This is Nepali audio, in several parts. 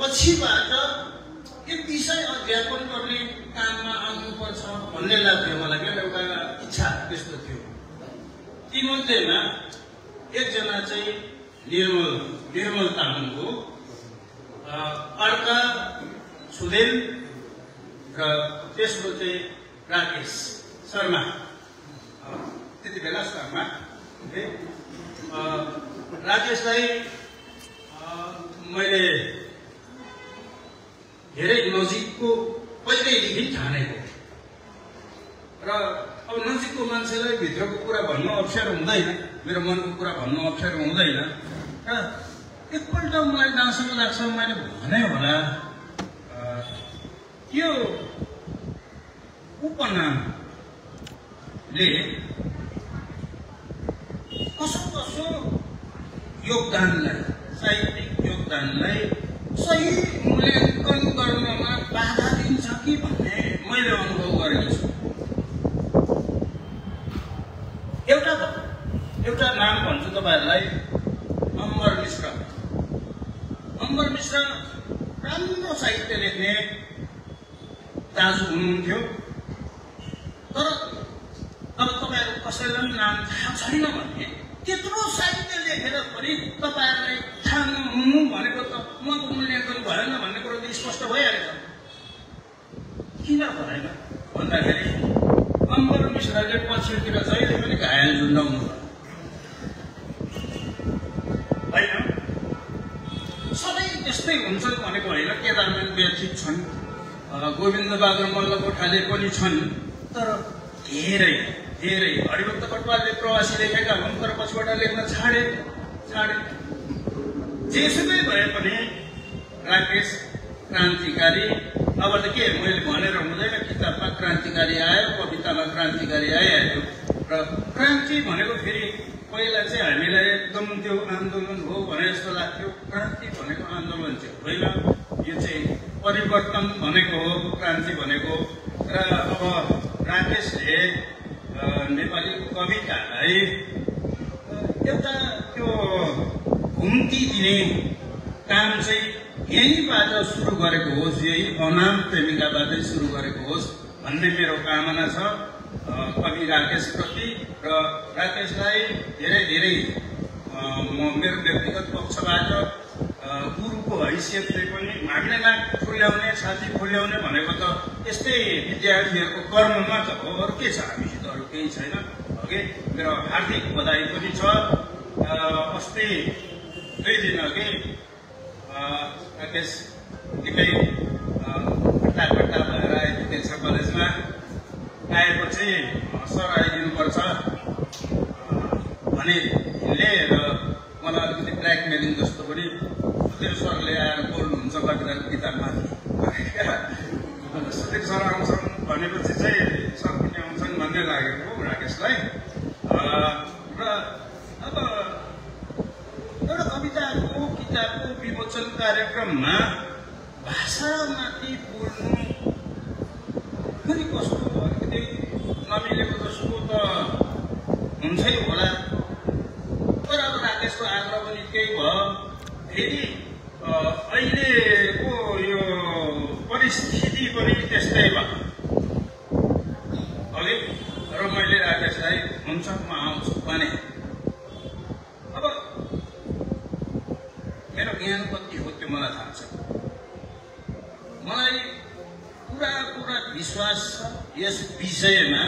पछिबाट यो विषय अध्यापन गर्ने काममा आउनुपर्छ भन्ने लाग्थ्यो मलाई। मेरो एउटा इच्छा त्यस्तो थियो। तीमध्येमा एकजना चाहिँ निर्मल तामाङ हो, अर्का सुदेन र तेस्रो चाहिँ राकेश शर्मा, त्यति बेला शर्मा। राकेशलाई मैले धेरै नजिकको पहिल्यैदेखि जानेको र अब नजिकको मान्छेलाई भित्रको कुरा भन्नु अप्ठ्यारो हुँदैन, मेरो मनको कुरा भन्नु अप्ठ्यारो हुँदैन र एकपल्ट मलाई जहाँसम्म लाग्छ मैले भने होला यो उपनामले कसो योगदानलाई, साहित्यिक योगदानलाई सही मूल्याङ्कन गर्नमा बाधा दिन्छ कि भन्ने मैले अनुभव गरेको छु। एउटा नाम भन्छु तपाईँहरूलाई, अम्बर मिश्र। अम्बर मिश्र राम्रो साहित्य लेख्ने दाजु हुनुहुन्थ्यो, तर अब तपाईँहरू कसैलाई पनि नाम थाहा छैन भने त्यत्रो साहित्य लेखेर पनि तपाईँहरूलाई थाहा नहुनु भनेको त उहाँको मूल्याङ्कन भएन भन्ने कुरो त स्पष्ट भइहालेछ। किन भएन भन्दाखेरि अम्बर मिश्रले पछितिर जहिले पनि घायल झुन्डाउनु होइन। सबै त्यस्तै हुन्छन् भनेको होइन। केदारमेन व्यथित छन्, गोविन्द बहादुर मल्लकोठाले पनि छन्, तर धेरै हरिभक्त कटुवालले प्रवासी लेखेका हुन्, तर पछिबाट लेख्न छाडे। जेसुकै भए पनि राकेश क्रान्तिकारी। अब त के मैले भनेर हुँदैन, किताबमा क्रान्तिकारी आयो, कवितामा क्रान्तिकारी आइहाल्यो। र क्रान्ति भनेको फेरि पहिला चाहिँ हामीलाई एकदम त्यो आन्दोलन हो भने जस्तो लाग्थ्यो। क्रान्ति भनेको आन्दोलन चाहिँ होइन, यो चाहिँ परिवर्तन भनेको हो क्रान्ति भनेको। र अब राकेशले नेपाली कवितालाई एउटा त्यो घुम्ती दिने काम चाहिँ यहीँबाट सुरु गरेको होस्, यही अनाम प्रेमिकाबाटै सुरु गरेको होस् भन्ने मेरो कामना छ कवि राकेशप्रति। र राकेशलाई धेरै म मेरो व्यक्तिगत पक्षबाट गुरुको हैसियतले पनि माग्नेमा फुल्याउने, छाती फुल्याउने भनेको त यस्तै विद्यार्थीहरूको कर्ममा त हो, अरू के छ, हामीसित अरू केही छैन। अघि मेरो हार्दिक बधाई पनि छ। अस्ति 2 दिन अघि राकेश निकै हट्टा भएर आइपुगेछ कलेजमा। आएपछि सर आइदिनुपर्छ भने हिँडे र मलाई अलिकति ब्ल्याकमेलिङ जस्तो पनि सुधीर सरले आएर बोल्नुहुन्छ कविताको किताबमा। सुधीर सर आउँछन् भनेपछि चाहिँ सर पनि आउँछन् भन्ने लागेको राकेशलाई। र अब एउटा कविताको किताबको विमोचन कार्यक्रममा भाषामाथि बोल्नु फेरि कस्तो अलिकति नमिलेको जस्तो त हुन्छै होला। तर अब राकेशको आग्रह पनि केही भयो। फेरि अहिलेको यो परिस्थिति पनि त्यस्तै भयो अघि। र मैले राकेशलाई हुन्छ म आउँछु भने। अब मेरो ज्ञान कति हो त्यो मलाई थाहा छ। मलाई पुरा विश्वास छ यस विषयमा।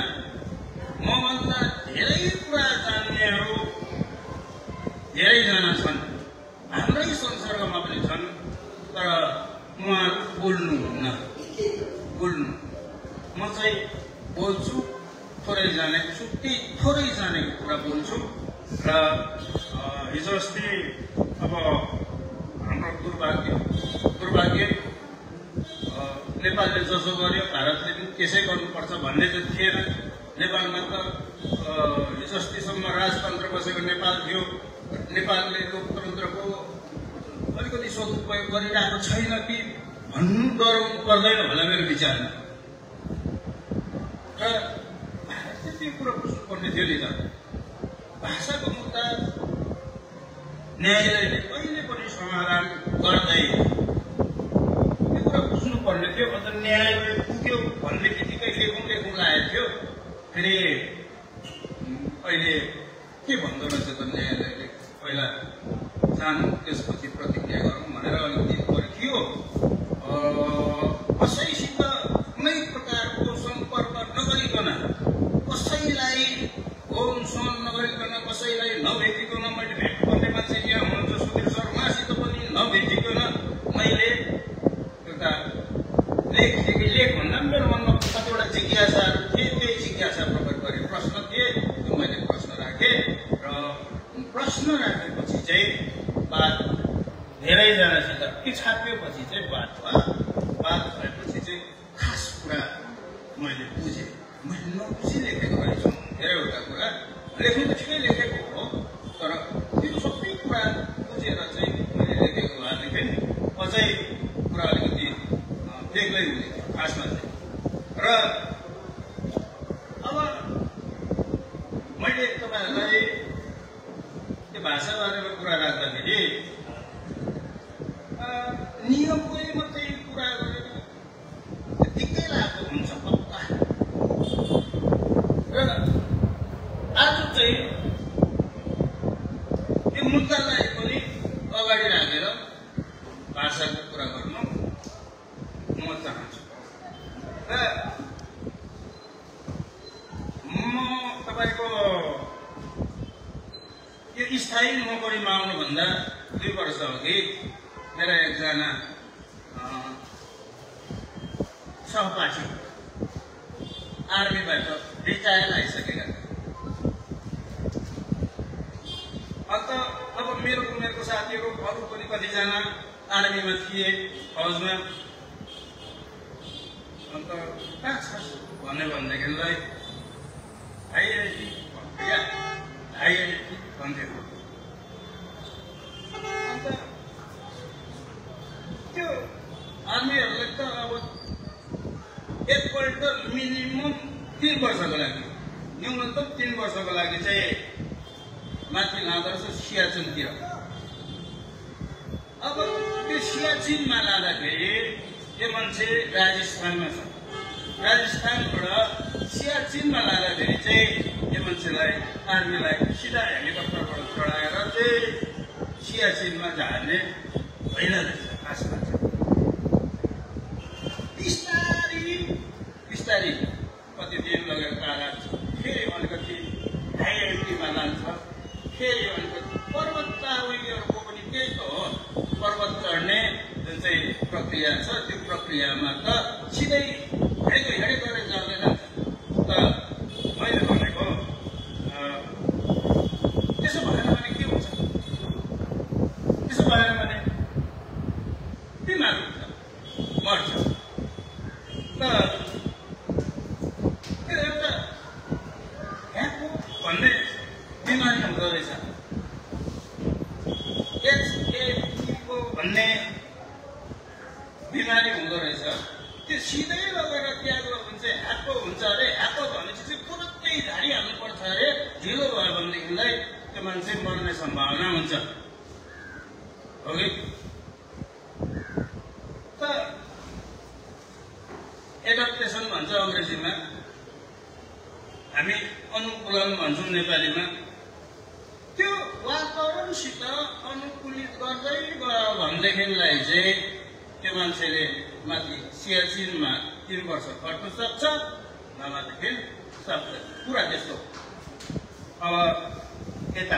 मभन्दा धेरै कुरा जान्नेहरू धेरैजना छन्, हाम्रै संसर्गमा पनि छन्, तर उहाँहरू बोल्नुहुन्न। म चाहिँ बोल्छु, थोरै जानेको छु, त्यही थोरै जानेको कुरा बोल्छु। र हिजो अस्ति अब हाम्रो दुर्भाग्य नेपालले जसो गर्यो भारतले पनि त्यसै गर्नुपर्छ भन्ने त थिएन। नेपालमा त हिजो अस्तिसम्म राजतन्त्र बसेको नेपाल थियो। नेपालले लोकतन्त्रको अलिकति सदुपयोग गरिरहेको छैन कि भन्नु डराउनु पर्दैन होला मेरो विचारमा। र भारतले त्यो कुरो बुझ्नुपर्ने थियो नि त। भाषाको मुद्दा न्यायालयले कहिले पनि समाधान गर्दैन। छापिएपछि चाहिँ बात भएपछि चाहिँ खास कुरा मैले बुझेँ। मैले नबुझी लेखेको रहेछु धेरैवटा कुरा लेखेको ठिकै लेखेको हो, तर त्यो सबै कुरा बुझेर चाहिँ मैले लेखेको भएदेखि अझै कुरा अलिकति बेग्लै हुने खासमा चाहिँ। र अब मैले तपाईँहरूलाई त्यो भाषा बारेमा कुरा राख्दाखेरि नियमकै मात्रै कुरा गरेर दिक्कै लागेको हुन्छ पक्का। र आज चाहिँ त्यो मुद्दालाई पनि अगाडि राखेर भाषाको कुरा गर्नु म चाहन्छु। र म तपाईँको यो स्थायी नोकरीमा आउनुभन्दा 2 वर्ष अघि मेरा एकजना सहपाठी आर्मीबाट रिटायर आइसकेका थिए। अन्त अब मेरो उमेरको साथीहरू अरू पनि कतिजना आर्मीमा थिए, फौजमा। अन्त कहाँ छ भन्यो भनेदेखिलाई आइआइटी भन्थ्यो। अन्त त्यो आर्मीहरूले त अब एकपल्ट मिनिमम 3 वर्षको लागि, न्यूनतम 3 वर्षको लागि चाहिँ माथि लाँदो रहेछ सियाचिनतिर। अब त्यो सियाचिनमा लाँदाखेरि त्यो मान्छे राजस्थानमा छ, राजस्थानबाट सियाचिनमा लाँदाखेरि चाहिँ यो मान्छेलाई आर्मीलाई सिधा हेलिकप्टरबाट चढाएर चाहिँ सियाचिनमा झार्ने होइन रहेछ खासमा चाहिँ। बिस्तारी कति दिन लगेर कागज फेरि अलिकति आइआइटीमा लान्छ, फेरि अलिकति पर्वत आरोहीहरूको पनि त्यही त हो। पर्वत चढ्ने जुन चाहिँ प्रक्रिया छ त्यो प्रक्रियामा त सिधै हिँडेको जाँदैन। त मैले भनेको त्यसो भएन भने के हुन्छ? त्यसो भएन भने बिमार हुन्छ, मर्छ। त त्यो एउटा ह्याको भन्ने बिमारी हुँदो रहेछ, एचएपीको भन्ने बिमारी हुँदो रहेछ। त्यो सिधै लगेर त्यहाँको हुन्छ ह्याको हुन्छ अरे। ह्याको भनेपछि चाहिँ तुरन्तै झारिहाल्नु पर्छ अरे। ढिलो भयो भनेदेखिलाई त्यो मान्छे मर्ने सम्भावना हुन्छ, हो कि? त एडप्टेसन भन्छ अङ्ग्रेजीमा, हामी अनुकूलन भन्छौँ नेपालीमा। त्यो वातावरणसित अनुकूलित गर्दै गयो भनेदेखिलाई चाहिँ त्यो मान्छेले माथि सियाचिनमा 3 वर्ष खट्नु सक्छ, नभएदेखि सक्दैन। कुरा त्यस्तो। अब यता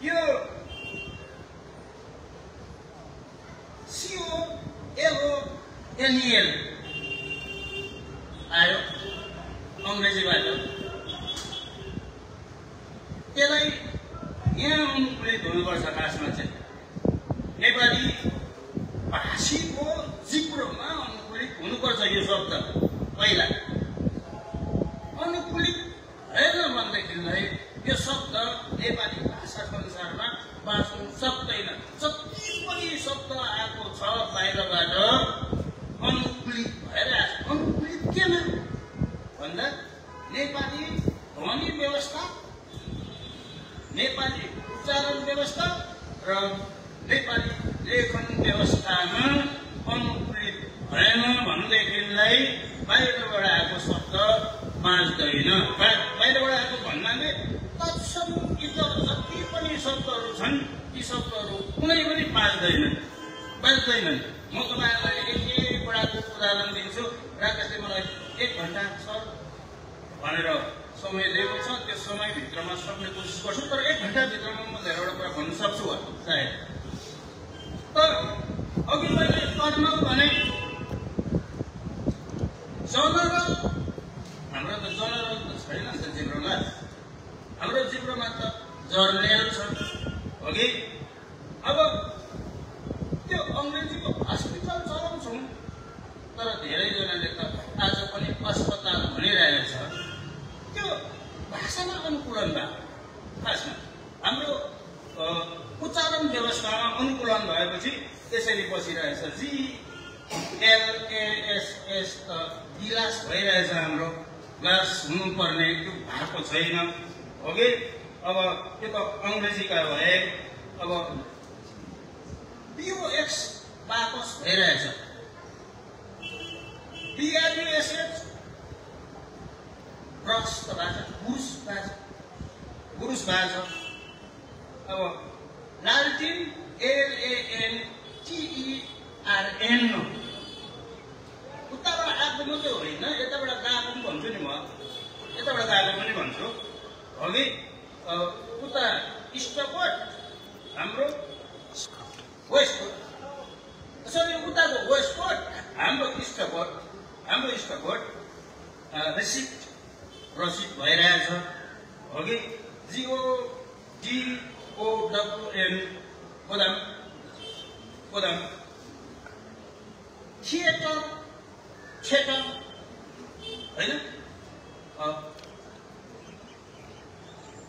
यो COLONEL आयो अङ्ग्रेजीबाट। त्यसलाई यहाँ अनुकूलित हुनुपर्छ खासमा चाहिँ। नेपाली भाषीको जिब्रोमा अनुकूलित हुनुपर्छ यो शब्द पहिला। अनुकूलित भएन भनेदेखिलाई यो शब्द नेपाली भाषा संसारमा बाँच्नु सक्दैन। जति पनि शब्द आएको छ बाहिरबाट अनुकूलित भएर आएको। अनुकूलित केमा भन्दा नेपाली ध्वनि व्यवस्था, नेपाली उच्चारण व्यवस्था र नेपाली लेखन व्यवस्थामा अनुकूलित भएन भनेदेखिलाई बाहिरबाट आएको शब्द बाँच्दैन। बाहिरबाट आएको भन्नाले तत्सम जति पनि शब्दहरू छन् ती शब्दहरू कुनै पनि बाँच्दैनन्। म तपाईँहरूलाई एकवटाको उदाहरण दिन्छु। राकेशले मलाई 1 घन्टा सर भनेर समय दिएको छ, त्यो समयभित्रमा सक्ने कोसिस गर्छु। तर 1 घन्टाभित्रमा म धेरैवटा कुरा भन्न सक्छु होला सायद। तर अघि मैले कर्नल भने जनरल, हाम्रो त जनरल त छैन नि त जिब्रोमा। हाम्रो जिब्रोमा त जर्नेल छ, अघि अब त्यो अङ्ग्रेजीको हस्पिटल चलाउँछौँ तर धेरैजनाले त आज पनि अस्पताल भनिरहेछ। त्यो भाषामा अनुकूलन भयो। खासमा हाम्रो उच्चारण व्यवस्थामा अनुकूलन भएपछि त्यसरी बसिरहेछ। GLASS त गिलास भइरहेछ। हाम्रो ग्लास हुनुपर्ने त्यो भएको छैन। ओके, अब त्यो त अङ्ग्रेजीका भए। अब BOX बाकस भइरहेछ। BRUSH ब्रस त भएको छ, गुरुस भएको छ। अब लालटिन LANTERN उताबाट आएको मात्रै होइन, यताबाट गएको पनि भन्छु नि म, यताबाट गएको पनि भन्छु। अघि उता इस्टकोट हाम्रो वेस्टकोट, सरी उताको वेस्टकोट हाम्रो इस्टकोट, रसिद भइरहेछ। अघि GODWN गोदाम थिएटर होइन,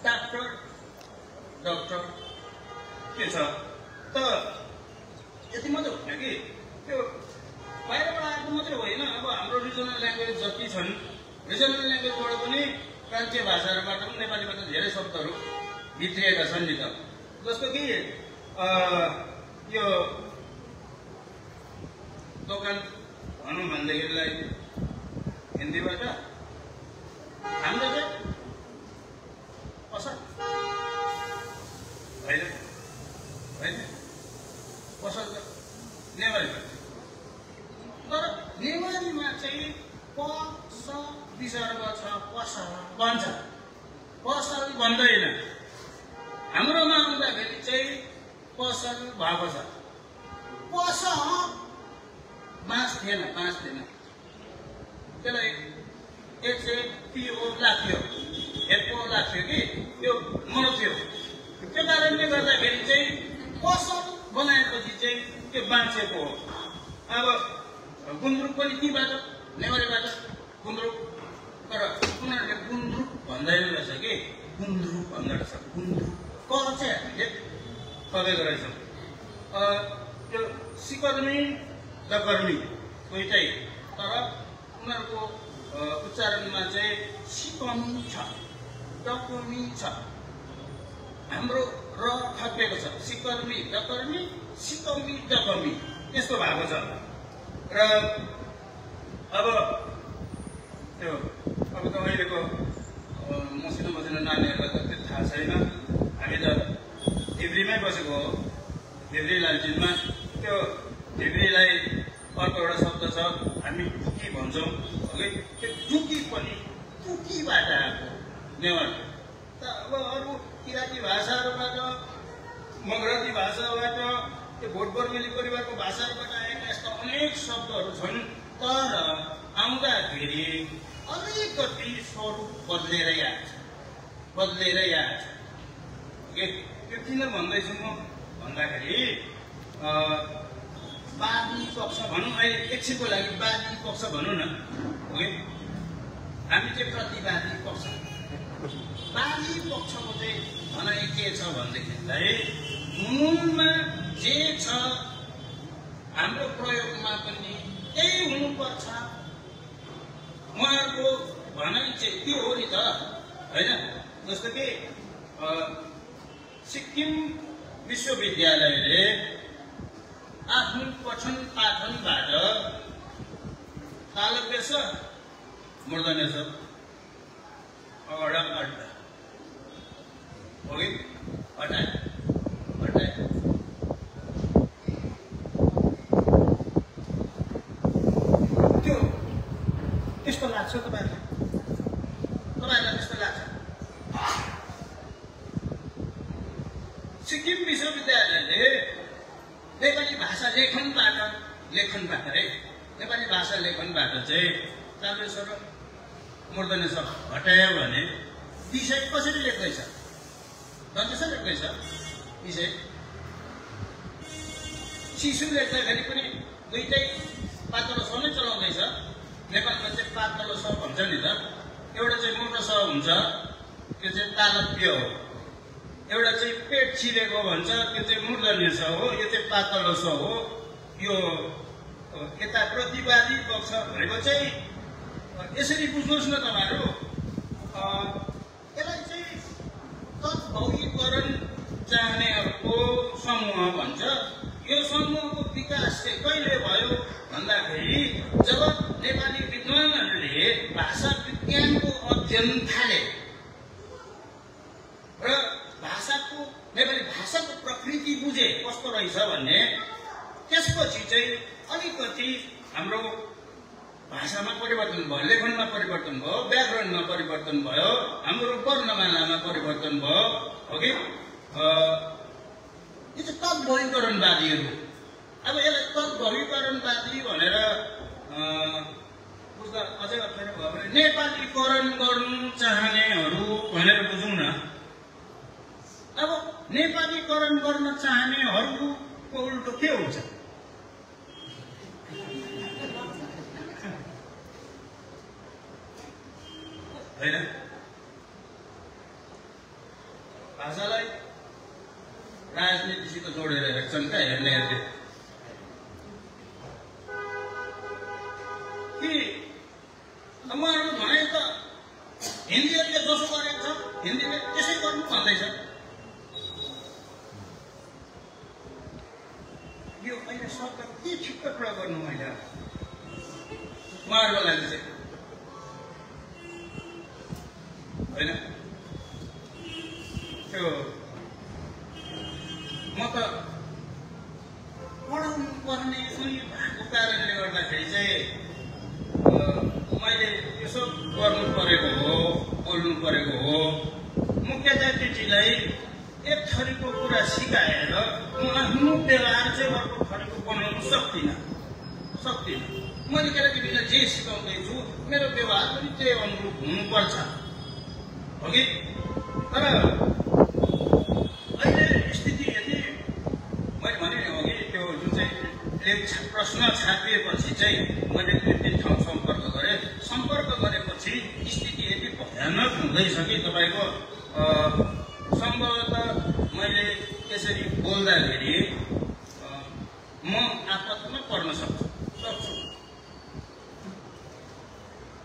डाक्टर के छ त यति मात्रै होइन कि त्यो बाहिरबाट आएको मात्रै होइन। अब हाम्रो रिजनल ल्याङ्ग्वेज जति छन्, रिजनल ल्याङ्ग्वेजबाट पनि प्रान्तीय भाषाहरूबाट पनि नेपालीबाट धेरै शब्दहरू भित्रिएका छन् नि त। जस्तो कि यो दोकान भनौँ भनेदेखिलाई हिन्दीबाट हाम्रो चाहिँ पसल होइन, पसल त नेवारीबाट। तर नेवारीमा चाहिँ प स विसर्ग छ, पसल भन्छ, पसल भन्दैन। हाम्रोमा आउँदाखेरि चाहिँ पसल भएको छ। पस मास थिएन, त्यसलाई HAPO लाग्थ्यो, हेपो लाग्थ्यो कि त्यो मरो थियो। त्यो कारणले गर्दाखेरि चाहिँ पसल बनाएपछि चाहिँ त्यो बाँचेको हो। अब गुन्द्रुक पनि तीबाट, नेवारीबाट गुन्द्रुक, तर उनीहरूले गुन्द्रुक भन्दैन रहेछ कि गुन्द्रुक भन्दो रहेछ। गुन्द्रुक क चाहिँ हामीले पकाएको रहेछौँ। त्यो सिकर्मी डकर्मी दुइटै, तर उनीहरूको उच्चारणमा चाहिँ सिकमी छ, डकर्मी छ। हाम्रो र थपिएको छ, सिकर्मी डकर्मी, सिकमी डकर्मी, त्यस्तो भएको छ। र अब त्यो अब त अहिलेको मसिनो नानीहरूलाई त त्यो थाहा छैन। हामी त धिब्रीमै बसेको हो, धिब्री लालटिनमा। त्यो धिब्रीलाई अर्को एउटा शब्द छ, हामी टुकी भन्छौँ। है त्यो टुकी पनि टुकीबाट आएको नेवार। त अब अरू किराँती भाषाहरूबाट, मगराती भाषाबाट, त्यो भोटबर्मेली परिवारको भाषाहरूबाट आएका यस्ता अनेक शब्दहरू छन्। तर आउँदाखेरि अलिकति स्वरूप बदलेरै आएछ। त्यो किन भन्दैछु म भन्दाखेरि बादी पक्ष भनौँ, अहिले एकछिनको लागि बादी पक्ष भनौँ न। ओके, हामी चाहिँ प्रतिवादी पक्ष। बादी पक्षको चाहिँ भनाइ के छ भनेदेखिलाई मूलमा जे छ हाम्रो प्रयोगमा पनि त्यही हुनुपर्छ। उहाँहरूको भनाइ चाहिँ त्यो हो नि त, होइन? जस्तो कि सिक्किम विश्वविद्यालयले आफ्नो पठन पाठनबाट तालव्यस मूर्धन्यस अडा अड्डा ओके हटाए त्यो त्यस्तो लाग्छ तपाईँहरूलाई? त्यस्तो लाग्छ? सिक्किम विश्वविद्यालयले नेपाली भाषा लेखनबाट नेपाली भाषा लेखनबाट चाहिँ तालव्यस र मूर्धन्यस हटायो भने विषय कसरी लेख्दैछ? कसरी लेख्दैछ विषय? शिशु लेख्दाखेरि पनि दुईटै पातलो स नै चलाउँदैछ। नेपालमा चाहिँ पातलो स भन्छ नि त, एउटा चाहिँ मोटो स हुन्छ, त्यो चाहिँ तालव्य हो। एउटा चाहिँ पेट छिलेको भन्छ, त्यो चाहिँ मूर्धन्य स हो, यो चाहिँ पातलो स हो। यो यता प्रतिवादी पक्ष भनेको चाहिँ यसरी बुझ्नुहोस् न तपाईँहरू, यसलाई चाहिँ तद्भौतिकरण चाहनेहरूको समूह भन्छ। यो समूहको विकास चाहिँ कहिले भयो भन्दाखेरि जब नेपाली विद्वानहरूले भाषा विज्ञानको अध्ययन थाले र नेपाली भाषाको प्रकृति बुझे कस्तो रहेछ भन्ने, त्यसपछि चाहिँ अलिकति हाम्रो भाषामा परिवर्तन भयो, लेखनमा परिवर्तन भयो, व्याकरणमा परिवर्तन भयो, हाम्रो वर्णमालामा परिवर्तन भयो, हो कि? यो चाहिँ तद्भौतिकरणवादीहरू। अब यसलाई तद्भौतिकरणवादी भनेर बुझ्दा अझै अप्ठ्यारो भयो भने नेपालीकरण गर्नु चाहनेहरू भनेर बुझौँ न। अब नेपालीकरण गर्न चाहनेहरूको उल्टो के हुन्छ? होइन, भाषालाई राजनीतिसित जोडेर हेर्छन् क्या हेर्नेहरूले कि उहाँहरू भने त हिन्दीहरूले जसो गरेको छ हिन्दीले त्यसै गर्नु भन्दैछ। यो अहिले सरकार के ठिक्क कुरा गर्नु मैले उहाँहरूको लागि चाहिँ होइन। त्यो म त पढाउनु पर्ने उनी भएको कारणले गर्दाखेरि चाहिँ मैले यसो गर्नु परेको हो, बोल्नु परेको हो। मुख्यातिथिलाई एक थरीको कुरा सिकाएर म आफ्नो व्यवहार चाहिँ अर्को थरीको बनाउनु सक्दिनँ। मैले केटाकेटीलाई जे सिकाउँदैछु मेरो व्यवहार पनि त्यही अनुरूप हुनुपर्छ, हो कि? तर अहिले स्थिति यति मैले भने नि हो कि त्यो जुन चाहिँ प्रश्न छापिएपछि चाहिँ मैले 2-3 ठाउँ सम्पर्क गरेपछि स्थिति यति भयानक हुँदैछ कि तपाईँको सम्भवतः मैले यसरी बोल्दाखेरि म आपतमा पर्न सक्छु।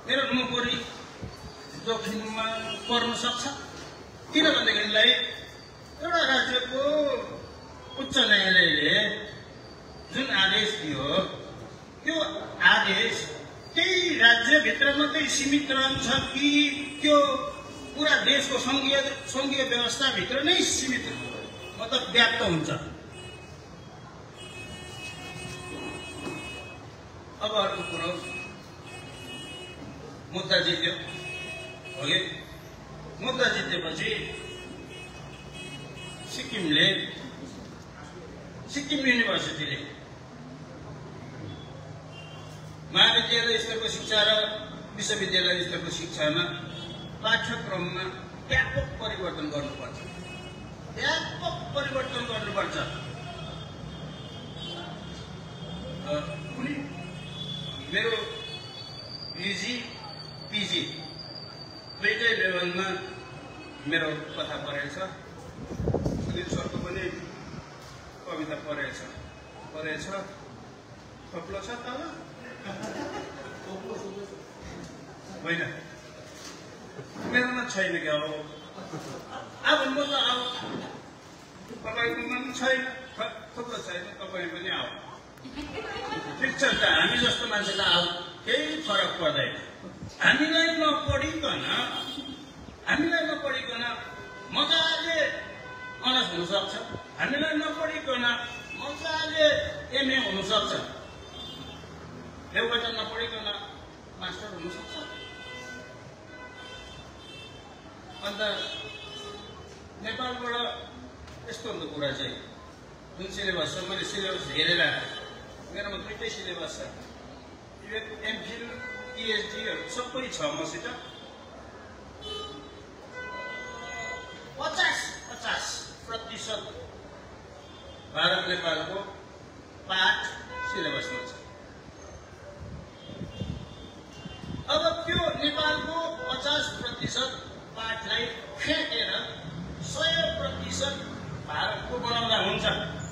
मेरो नोकरी जोखिममा पर्न सक्छ। किनभनेदेखिलाई एउटा राज्यको उच्च न्यायालयले जुन आदेश दियो त्यो आदेश त्यही राज्यभित्र मात्रै सीमित रहन्छ कि त्यो पुरा देशको सङ्घीय व्यवस्थाभित्र नै सीमित मतलब व्याप्त हुन्छ? अब अर्को कुरो, मुद्दा जित्यो, हो कि? मुद्दा जितेपछि सिक्किम युनिभर्सिटीले महाविद्यालय स्तरको शिक्षा र विश्वविद्यालय स्तरको शिक्षामा पाठ्यक्रममा व्यापक परिवर्तन गर्नुपर्छ। मेरो युजी पिजी दुईटै लेभलमा मेरो कथा परेछ। सुनिल सरको पनि कविता परेछ। थप्लो छ तल होइन, मेरोमा छैन क्या हो। अब म त अब तपाईँकोमा पनि छैन, थप्लो छैन, तपाईँ पनि आऊ। ठिक छ त, हामी जस्तो मान्छेलाई आऊ, केही फरक पर्दैन। हामीलाई नपढिकन मजाले अनर्स हुनसक्छ, हामीलाई नपढिकन मजाले एमए हुनसक्छ, एउटा नपढिकन मास्टर हुनसक्छ। अन्त नेपालबाट यस्तो हुन्छ कुरा चाहिँ, जुन सिलेबस छ मैले सिलेबस हेरेर मेरोमा दुईटै सिलेबस छ, एमफिल पिएचडीहरू सबै छ मसित। 50% भारत नेपालको पाठ सिलेबसमा छ। अब त्यो नेपालको 50% पाठलाई फ्याँकेर 100% भारतको बनाउँदा हुन्छ,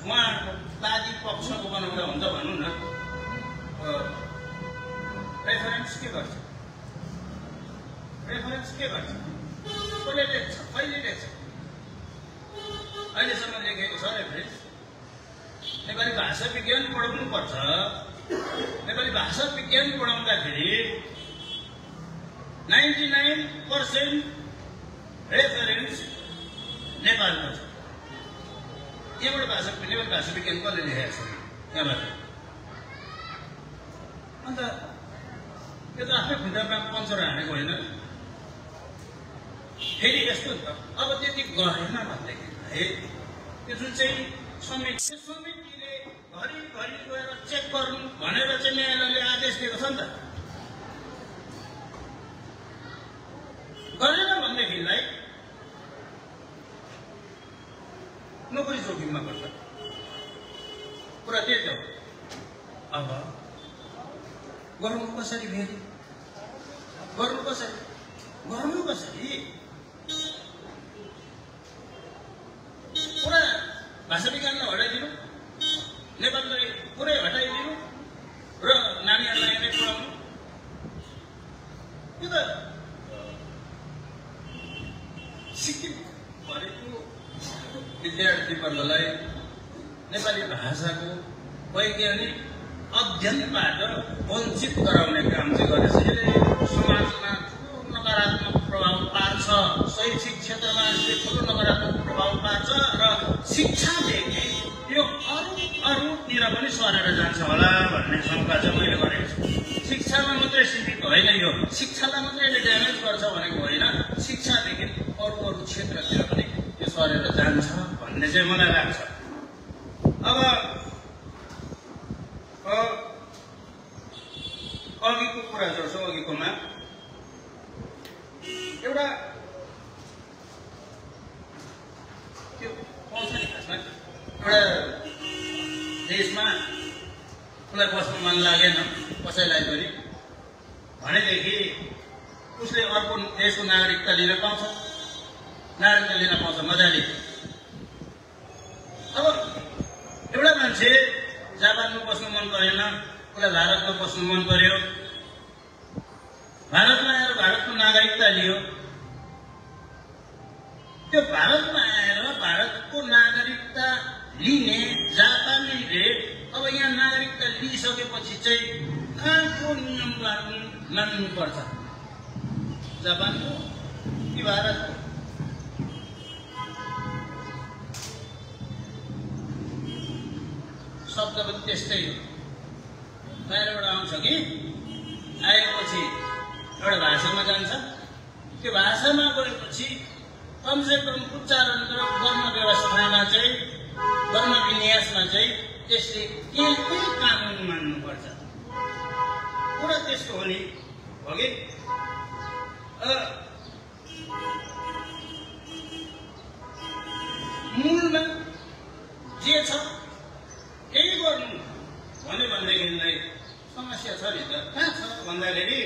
उहाँहरूको दादी पक्षको बनाउँदा हुन्छ भनौँ न। रेफरेन्स के गर्छ? रेफरेन्स के गर्छ? कसले लेख्छ? कहिले लेख्छ? अहिलेसम्म लेखेको छ रेफरेन्स। नेपाली भाषा विज्ञान पढाउनु पर्छ। नेपाली भाषा विज्ञान पढाउँदाखेरि 99% रेफरेन्स नेपालको छ। यहाँबाट नेपाली भाषा विज्ञान कसले लेखेको छ? यहाँबाट। अन्त यो त आफ्नै खुट्टामा पञ्चर हानेको होइन। फेरि यस्तो नि त, अब त्यति गरेन भन्दाखेरि त्यो जुन चाहिँ समितिले घरिघरि गएर चेक गर्नु भनेर चाहिँ न्यायालयले आदेश दिएको छ नि त। गरेन भनेदेखिलाई नोकरी जोखिममा पर्छ। कुरा त्यही त हो। अब गर्नु कसरी? फेरि गर्नु कसरी? पुरा भाषा विज्ञानलाई हटाइदिनु, नेपाललाई पुरै हटाइदिनु र नानीहरूलाई यहाँमै पढाउनु। यो त सिक्किम भरेको विद्यार्थीवर्गलाई नेपाली भाषाको वैज्ञानिक अध्ययनबाट वञ्चित गराउने काम चाहिँ गरेछ। यसले समाजमा ठुलो नकारात्मक प्रभाव पार्छ, शैक्षिक क्षेत्रमा यसले ठुलो नकारात्मक प्रभाव पार्छ र शिक्षादेखि यो अरूतिर पनि सरेर जान्छ होला भन्ने शङ्का चाहिँ मैले गरेको छु। शिक्षामा मात्रै सीमित होइन, यो शिक्षालाई मात्रै यसले ड्यामेज गर्छ भनेको होइन, शिक्षादेखि अरू क्षेत्रतिर पनि यो सरेर जान्छ भन्ने चाहिँ मलाई लाग्छ। अब अघिको कुरा जोड्छु, अघिकोमा एउटा त्यो पाउँछ नि खासमा, एउटा देशमा उसलाई बस्नु मन लागेन कसैलाई पनि भनेदेखि उसले अर्को देशको नागरिकता लिन पाउँछ, मजाले। अब एउटा मान्छे जापानमा बस्नु मन परेन, उसलाई भारतमा बस्नु मन पर्यो, भारतमा आएर भारतको नागरिकता लियो। त्यो भारतमा आएर भारतको नागरिकता लिने जापानीले अब यहाँ नागरिकता लिइसकेपछि चाहिँ कहाँको नियम मान्नुपर्छ? जापानको कि भारतको? शब्द पनि त्यस्तै हो, बाहिरबाट आउँछ कि आएपछि एउटा भाषामा जान्छ, त्यो भाषामा गएपछि कमसेकम उच्चारण र वर्ण व्यवस्थामा चाहिँ, वर्ण विन्यासमा चाहिँ त्यसले केही कानुन मान्नुपर्छ। कुरा त्यस्तो हो नि, हो कि? मूलमा जे छ केही गर्नु भन्यो भनेदेखिलाई समस्या छ नि त। कहाँ छ भन्दाखेरि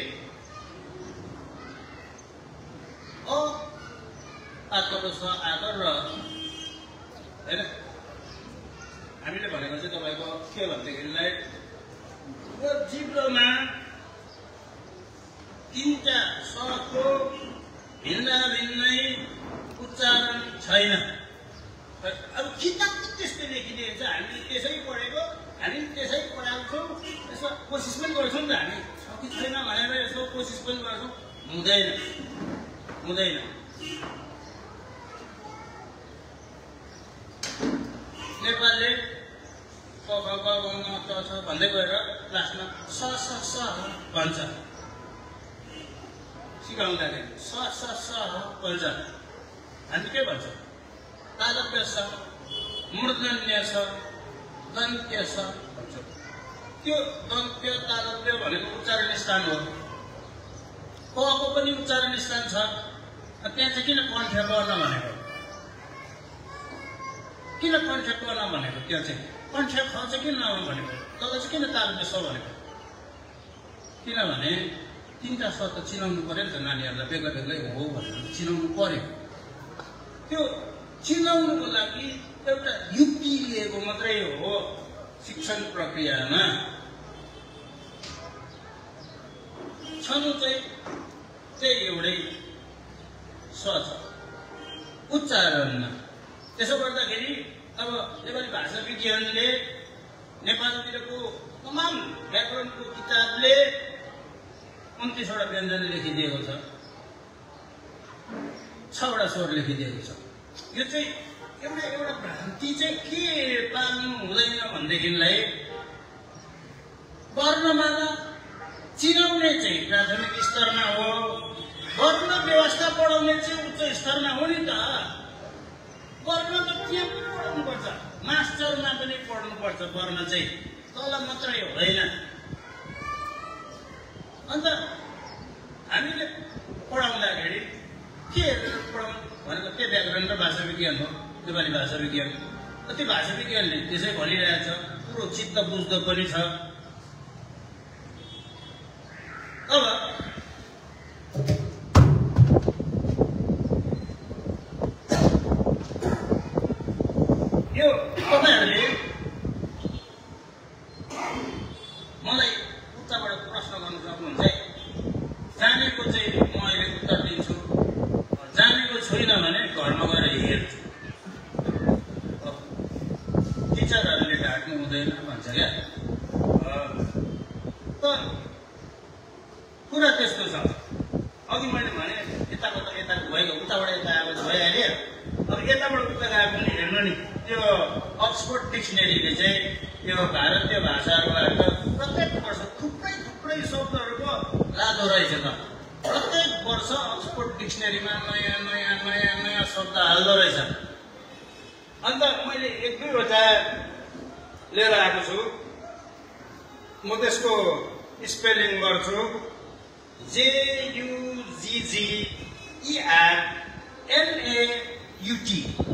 आकर र आकर र होइन, हामीले भनेको चाहिँ तपाईँको के भन्दाखेरिलाई यो जिब्रोमा तीनटा स्वरको भिन्नै उच्चारण छैन। अब किताब त्यस्तै लेखिदिन्छ, हामीले त्यसै पढेको, हामी त्यसै पढाउँछौँ, यसो कोसिस पनि गर्छौँ नि त। हामी छ कि छैन भनेर यसो कोसिस पनि गर्छौँ, हुँदैन। नेपालले क ख ग घ ङ च छ भन्दै गएर क्लासमा स स स भन्छ, सिकाउँदाखेरि स स स भन्छ। हामी के भन्छ? तालव्य छ, मूर्धन्य छ, दन्त्य छ भन्छ। त्यो दन्त्य तालव्य भनेको उच्चारण स्थान हो। कको पनि उच्चारण स्थान छ, त्यहाँ चाहिँ किन कण्ठ गर्न भनेको? किन कन्ट्र्याक्ट गर्न भनेको त्यो चाहिँ कन्ट्र्याक्ट ख चाहिँ किन नआउनु भनेको तँलाई चाहिँ किन तालुक छ भनेको किनभने तीनटा शर्त चिनाउनु पर्यो नि त नानीहरूलाई बेग्ला बेग्लै हो भनेर चिनाउनु पर्यो त्यो चिनाउनुको लागि एउटा युक्ति लिएको मात्रै हो शिक्षण प्रक्रियामा छनु चाहिँ एउटै स छ उच्चारणमा त्यसो गर्दाखेरि अब नेपाली भाषा विज्ञानले नेपालतिरको तमाम व्याकरणको किताबले 29 वटा व्यञ्जन लेखिदिएको छ 6 वटा स्वर लेखिदिएको छ यो चाहिँ एउटा भ्रान्ति चाहिँ के पाल्नु हुँदैन भनेदेखिलाई वर्णमाला चिनाउने चाहिँ प्राथमिक स्तरमा हो वर्ण व्यवस्था पढाउने चाहिँ उच्च स्तरमा हो नि त वर्ण त त्यहाँ पनि पढाउनुपर्छ मास्टरमा पनि पढ्नुपर्छ वर्ण चाहिँ तल मात्रै होइन अन्त हामीले पढाउँदाखेरि के पढाउनु भनेको त्यो व्याकरण र भाषा विज्ञान हो नेपाली भाषा विज्ञान त्यो भाषा विज्ञानले त्यसै भनिरहेछ पुरो चित्त बुझ्दो पनि छ अब यो तपाईहरुले मलाई उताबाट प्रश्न गर्न सक्नुहुन्छ जानेको चाहिँ म अहिले उत्तर दिन्छु जानेको छैन भने घरमा गएर हेर्छु टिचरहरूले ढाक्नु हुँदैन भन्छ क्या त कुरा त्यस्तो छ अघि मैले भने यताबाट यता भएको उताबाट यता आएको भइहाल्यो अब यताबाट उता गएको पनि हेर्नु नि त्यो अक्सफोर्ड डिक्सनरीले चाहिँ यो भारतीय भाषाहरूबाट प्रत्येक वर्ष थुप्रै शब्दहरूको लादो रहेछ त प्रत्येक वर्ष अक्सफोर्ड डिक्सनरीमा नयाँ शब्द हाल्दो रहेछ अन्त मैले 1-2 वटा लिएर आएको छु म त्यसको स्पेलिङ गर्छु JUGGERNAUT JUGGERNAUT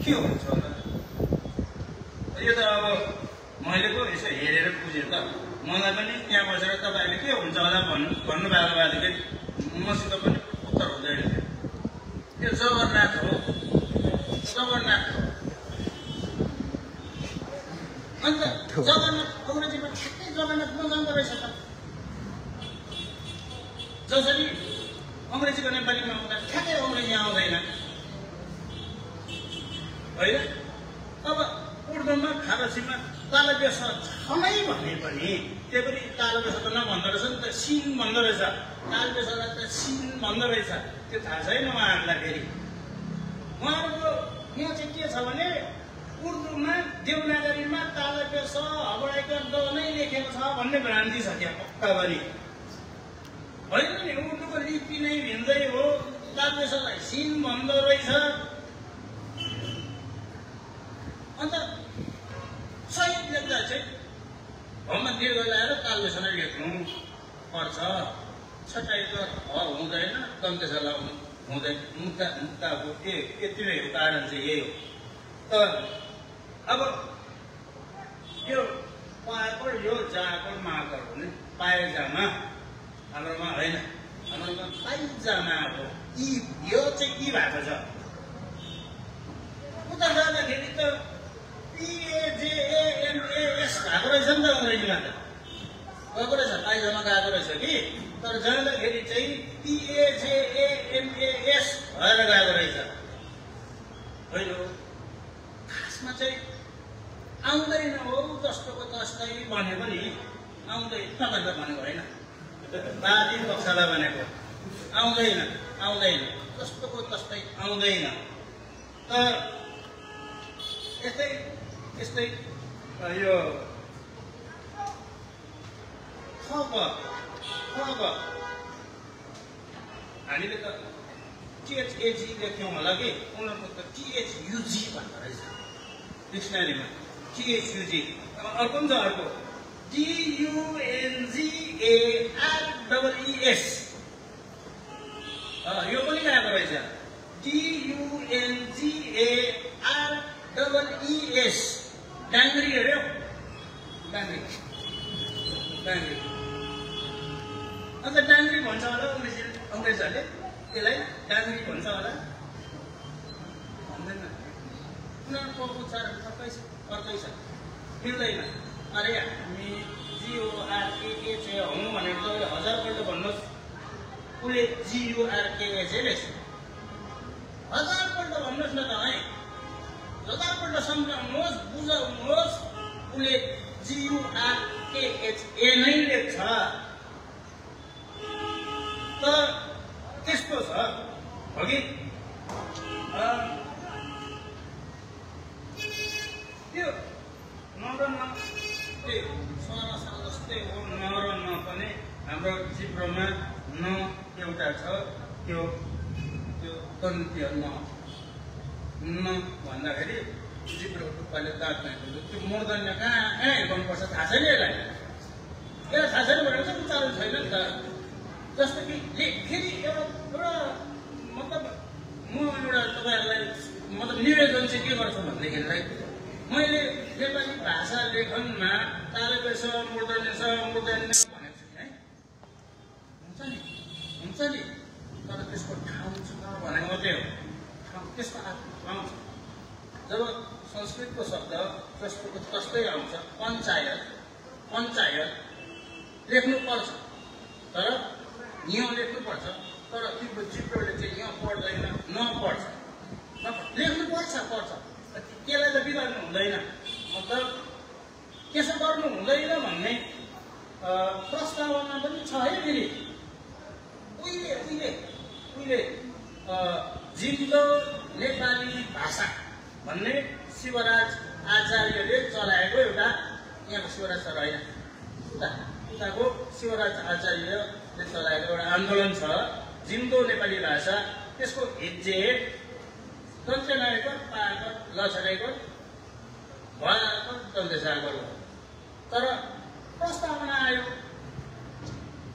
के हुन्छ होला यो त अब मैले पो यसो हेरेर बुझेँ त मलाई पनि त्यहाँ बसेर तपाईहरुले के हुन्छ होला भन्नु भएको भएदेखि मसित पनि उत्तर हुँदैन यो जगन्नाथ हो अन्त जगन्नाथ अंग्रेजीमा ठ्याक्कै जगन्नाथ नजान्दो रहेछ त जसरी अंग्रेजीको नेपालीमा आउँदा ठ्याक्कै अंग्रेजी आउँदैन होइन अब उर्दूमा फारसीमा तालव्य छ नै भने पनि त्यो पनि तालव्य त नभन्दो रहेछ नि त सिन भन्दो रहेछ तालव्य छलाई त सिन भन्दो रहेछ त्यो थाहा छैन उहाँहरूलाई फेरि उहाँहरूको यहाँ चाहिँ के छ भने उर्दूमा देवनागरीमा तालव्य स हबडाइकर द नै लेखेको छ भन्ने भ्रान्ति छ त्यहाँ पक्का गरी होइन नि उर्दूको लिपि नै भिन्दै हो तालव्य सलाई सिन भन्दो रहेछ अन्त सही लेख्दा चाहिँ भमा दीर्घ लगाएर तालव्य स नै लेख्नु पर्छ छटाइको ह हुँदैन दन्तेसला हुँदैन मुक्ताको यति नै हो कारण चाहिँ यही हो त अब यो पाकर यो जाकर माकर हुने पाएजामा हाम्रोमा होइन हाम्रोमा पाइजामा हो यो चाहिँ के भएको छ उता जाँदाखेरि त PAJAMAS भएको रहेछ नि त अंग्रेजीमा त गएको रहेछ पाइजामा गएको रहेछ कि तर जाँदाखेरि चाहिँ PAJAMAS भएर गएको रहेछ होइन खासमा चाहिँ आउँदैन हो जस्तोको तस्तै भने पनि आउँदैन तपाईँले भनेको होइन बाली पक्षलाई भनेको आउँदैन जस्तोको तस्तै आउँदैन तर यस्तै यो खब हामीले त THAG लेख्यौँ होला कि उनीहरूको त THUG भन्दो रहेछ डिक्सनरीमा THUG अब अर्को पनि छ अर्को DUNGAREES यो पनि गएको रहेछ DUNGAREES डाङ्ग्री अरे डाङ्ग्री अन्त डाङ्ग्री भन्छ होला अङ्ग्रेजहरूले त्यसलाई डाङ्ग्री भन्छ होला भन्दैन उनीहरूको उच्चारण अर्कै छ मिल्दैन अरे हामी GORKA चाहिँ हौँ भनेर तपाईँ 1000 पल्ट भन्नुहोस् उसले GURKA चाहिँ लेख्छ 1000 पल्ट भन्नुहोस् न त है 1000 पल्ट सम्झाउनुहोस् बुझाउनुहोस् उसले GURKA नै लेख्छ तर त्यस्तो छ हो कि त्यो नरमा त्यही सरसा जस्तै हो न पनि हाम्रो जिब्रोमा न एउटा छ त्यो दन्त्य न भन्दाखेरि जिब्रो टुप्पाले दाँत नाख्नु त्यो मूर्धन्य कहाँ गर्नुपर्छ थाहा छैन यसलाई थाहा छैन भनेर चाहिँ उच्चारण छैन नि त जस्तो कि फेरि एउटा मतलब म एउटा तपाईँहरूलाई मतलब निवेदन चाहिँ के गर्छु भनेदेखिलाई मैले नेपाली भाषा लेखनमा तालव्य छ मूर्धन्य छ मूर्धन्य भनेको छु है हुन्छ नि तर त्यसको ठाउँ छ भनेको मात्रै हो ठाउँ त्यसको ठाउँ छ जब संस्कृतको शब्द जस्तो जस्तै आउँछ पञ्चायत लेख्नुपर्छ तर यहाँ लेख्नुपर्छ तर तिम्रो जिब्रोले चाहिँ यहाँ पढ्दैन नपढ्छ लेख्नुपर्छ पढ्छ त्यसलाई त बिगार्नु हुँदैन मतलब त्यसो गर्नु हुँदैन भन्ने प्रस्तावना पनि छ है फेरि उहिले जिल्लो नेपाली भाषा भन्ने शिवराज आचार्यले चलाएको एउटा यहाँको शिवराज सर होइन उताको शिवराज आचार्यले चलाएको एउटा आन्दोलन छ जिन्दो नेपाली भाषा त्यसको हिज्जे दन्त्य नआएको पाएको लछरेको भएको दन्त्य सागर हो तर प्रस्तावना आयो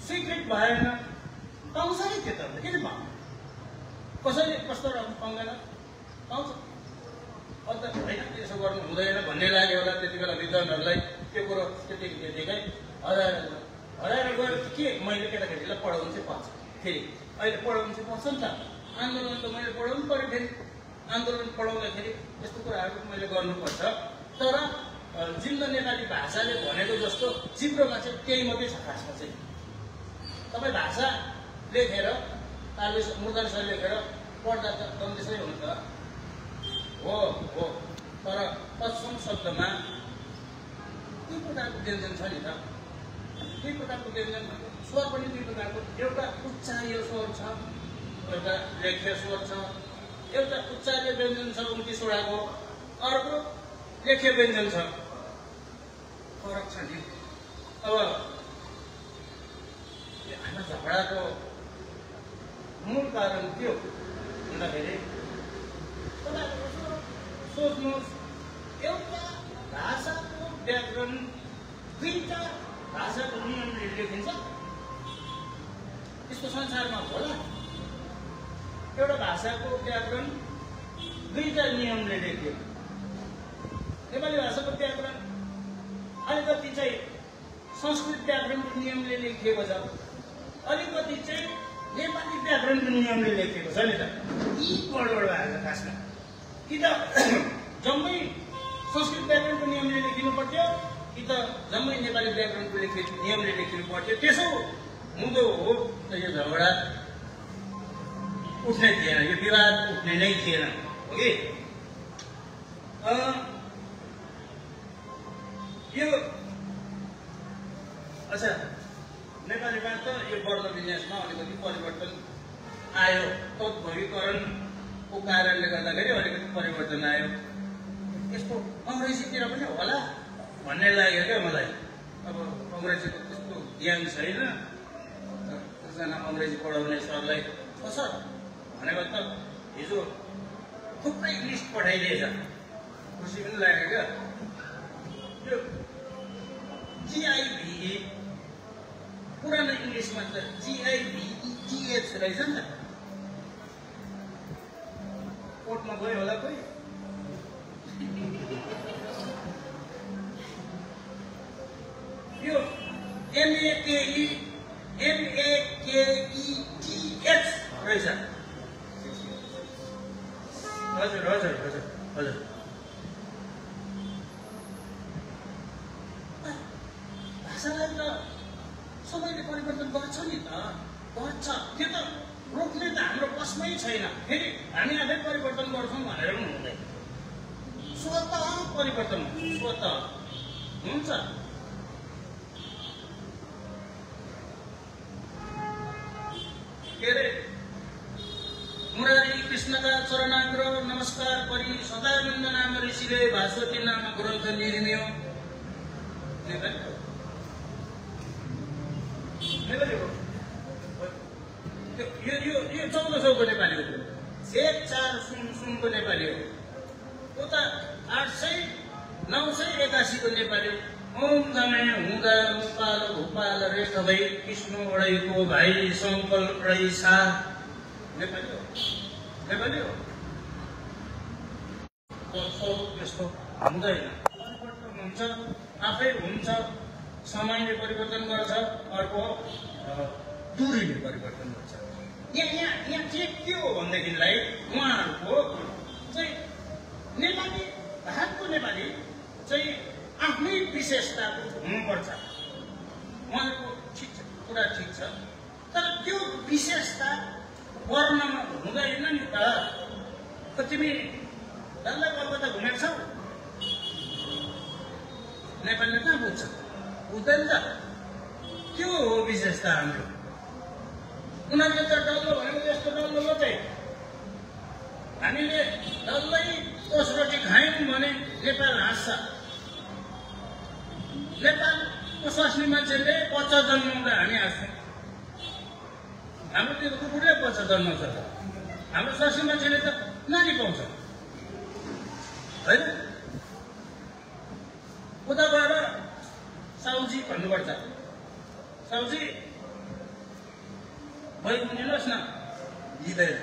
स्वीकृत भएन पाउँछ नि त्यो त किन पाउँछ कसैले कस्तो पाउँदैन पाउँछ अन्त होइन त्यसो गर्नु हुँदैन भन्ने लाग्यो होला त्यति बेला विद्वानहरूलाई त्यो कुरो त्यतिकै हराएर गएर के मैले केटाकेटीलाई पढाउनु चाहिँ पर्छ फेरि अहिले पढाउनु चाहिँ पर्छ नि त आन्दोलन त मैले पढाउनु पऱ्यो फेरि आन्दोलन पढाउँदाखेरि यस्तो कुराहरू मैले गर्नुपर्छ तर जिल्लो नेपाली भाषाले भनेको जस्तो जिब्रोमा चाहिँ त्यही मात्रै छ खासमा चाहिँ तपाईँ भाषा लेखेर मूर्धन्य लेखेर पढ्दा त दन्त्यसै हुन्छ हो तर तत्सम शब्दमा दुई प्रकारको व्यञ्जन छ नि त दुई प्रकारको व्यञ्जन स्वर पनि दुई प्रकारको एउटा उच्चार्य स्वर छ एउटा लेख्य स्वर छ एउटा उच्चार्य व्यञ्जन छ 29 वटाको अर्को लेख्य व्यञ्जन छ फरक छ नि अब हाम्रो झगडाको मूल कारण के हो भन्दाखेरि सोच्नुहोस् एउटा भाषाको व्याकरण दुईटा भाषाको नियमले लेखिन्छ यस्तो संसारमा होला एउटा भाषाको व्याकरण दुईटा नियमले लेखियो नेपाली भाषाको व्याकरण अलिकति चाहिँ संस्कृत व्याकरणको नियमले लेखिएको छ अलिकति चाहिँ नेपाली व्याकरणको नियमले लेखिएको छ नि त यी बडबड भएको खासमा कि त जम्मै संस्कृत व्याकरणको नियमले लेखिनु पर्थ्यो कि त जम्मै नेपाली व्याकरणको नियमले लेखिनु पर्थ्यो त्यसो हुँदो हो त यो झगडा उठ्ने थिएन यो विवाद उठ्ने नै थिएन हो कि यो अच्छा नेपालीमा त यो वर्ण विन्यासमा अलिकति परिवर्तन आयो तद्भवीकरणको कारणले गर्दाखेरि अलिकति परिवर्तन आयो यस्तो अङ्ग्रेजीतिर पनि होला भन्ने लाग्यो क्या मलाई अब अङ्ग्रेजीको त्यस्तो ज्ञान छैन एकजना अङ्ग्रेजी पढाउने सरलाई सर भनेको त हिजो थुप्रै लिस्ट पठाइदिएछ खुसी पनि लाग्यो क्या यो GIVE पुरानो इङ्ग्लिसमा त GIVETH रहेछ नि त। कोर्टमा गयो होला कोही। यो MAKETH रहेछ। हजुर हजुर हजुर हजुर भाषालाई त सबैले परिवर्तन गर्छ नि त, गर्छ। त्यो त रोक्ने त हाम्रो कसमै छैन। फेरि हामी आफै परिवर्तन गर्छौँ भनेर पनि हुँदैन। स्वतः परिवर्तन स्वतः हुन्छ। के अरे मुरारी कृष्णका चरणाग्र नमस्कार परि सदानन्द नाम ऋषिले भास्वती नाम ग्रन्थ निर्मियो। नेपाली हो। यो 1400 को नेपाली हो। 4 सुनको नेपाली हो। उता 800-981 को नेपाली हो। ओम जमे हुँदा उपाल भूपाल रे सबै कृष्ण ओढैको भाइ संकल्प रैसा। नेपाली हो। नेपाली हो। यस्तो हुँदैन। परिवर्तन हुन्छ, आफै हुन्छ। समयले परिवर्तन गर्छ, अर्को दूरीले परिवर्तन गर्छ। यहाँ चाहिँ के हो भनेदेखिलाई उहाँहरूको चाहिँ नेपाली भारतको नेपाली चाहिँ आफ्नै विशेषता हुनुपर्छ। उहाँहरूको ठिक छ, कुरा ठिक छ, तर त्यो विशेषता वर्णमा हुँदैन नि त। तिमी डल्लै कलकत्ता घुमेको छौ, नेपालीले कहाँ बुझ्छ? बुझ्दैन त। त्यो हो विशेषता हाम्रो। उनीहरूले त डल्लो भनेको यस्तो डल्लो मात्रै। हामीले डल्लै 10 रोटी खायौँ भने नेपाल हाँस्छ। नेपालको स्वास्नी मान्छेले बच्चा जन्माउँदा हामी हाँस्छौँ। हाम्रो त्यो कुकुरले बच्चा जन्माउँछ त। हाम्रो स्वास्नी मान्छेले त नानी पाउँछ होइन। उता गएर साउजी भन्नुपर्छ। साउजी भइदिनुहोस् न। दिँदैन।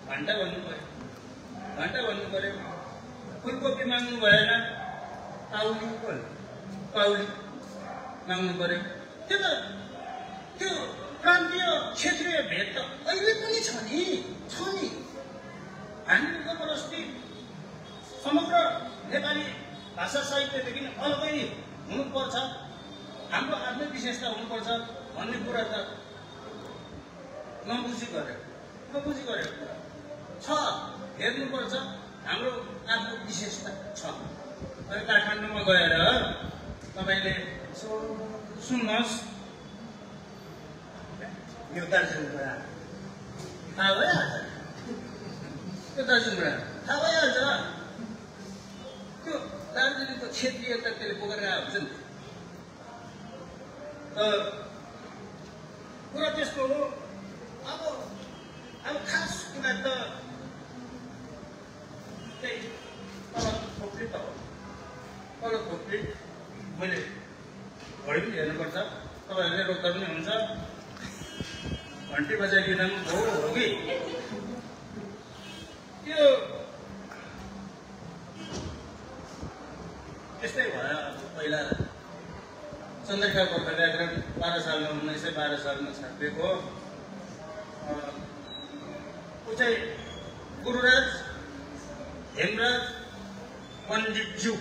घन्टा भन्नु पर्यो। फुलकोपी माग्नु भएन, पाउली माग्नु पर्यो। त्यो प्रान्तीय क्षेत्रीय भेद त अहिले पनि छ नि। हामी जबरजस्ती समग्र नेपाली भाषा साहित्यदेखि अलगै हुनुपर्छ, हाम्रो आफ्नै विशेषता हुनुपर्छ भन्ने कुरा त नबुझी गरेको कुरा छ। हेर्नुपर्छ, हाम्रो आफ्नो विशेषता छ। अहिले काठमाडौँमा गएर तपाईँले सुन्नुहोस्, यो दार्जिलिङबाट थाहा भइहाल्छ। त्यो दार्जिलिङको क्षेत्रीयता त्यसले बोकेर हुन्छ नि। कुरा त्यस्तो हो। अब खास कुरा त त्यही तल खोप्री त हो। तल खोप्री मैले घडी पनि हेर्नुपर्छ। तपाईँहरूले रोक्दा पनि हुन्छ। घन्टी बजाइदिँदा पनि हो कि त्यो त्यस्तै भयो। पहिला चन्द्रिका गोर्खा व्याकरण 1912 सालमा छापिएको। ऊ चाहिँ गुरुराज हेमराज पण्डितज्यू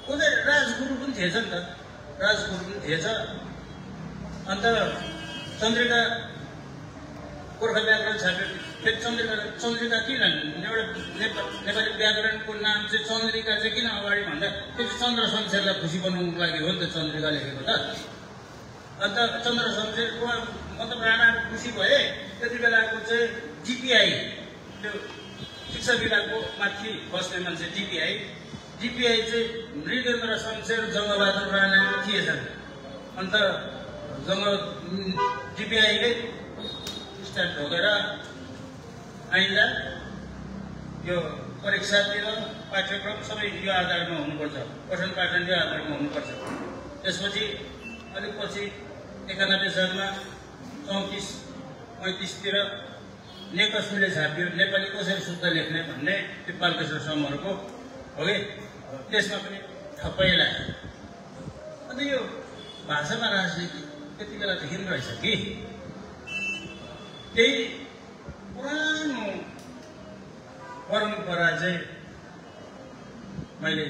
ऊ चाहिँ राजगुरु पनि थिएछ नि त। अन्त चन्द्रिका गोर्खा व्याकरण छाप्यो। फेरि चन्द्रिका किन एउटा नेपाली व्याकरणको नाम चाहिँ चन्द्रिका चाहिँ किन अगाडि भन्दा त्यो चाहिँ चन्द्र शमशेरलाई खुसी बनाउनुको लागि हो नि त चन्द्रिका लेखेको त। अन्त चन्द्र शमशेरको मतलब राणाहरू खुसी भए। त्यति बेलाको चाहिँ डिपिआई, त्यो शिक्षा विभागको माथि बस्ने मान्छे डिपिआई चाहिँ मृगेन्द्र शमशेर जङ्गबहादुर राणाको थिएछन्। अन्त डिपिआईले स्ट्याम्प ढोकेर आइला यो परीक्षातिर पाठ्यक्रम सबै यो आधारमा हुनुपर्छ, पठन पाठन यो आधारमा हुनुपर्छ। त्यसपछि अलिक पछि 91 सालमा 34-35तिर नेकस्मीले छापियो नेपाली कसरी शुद्ध लेख्ने भन्ने त्यो बालकृष्ण समहरूको हो कि, त्यसमा पनि ठप्पै लाग्यो। अन्त यो भाषामा राजनीति त्यति बेलादेखि रहेछ कि त्यही पुरानो परम्परा चाहिँ मैले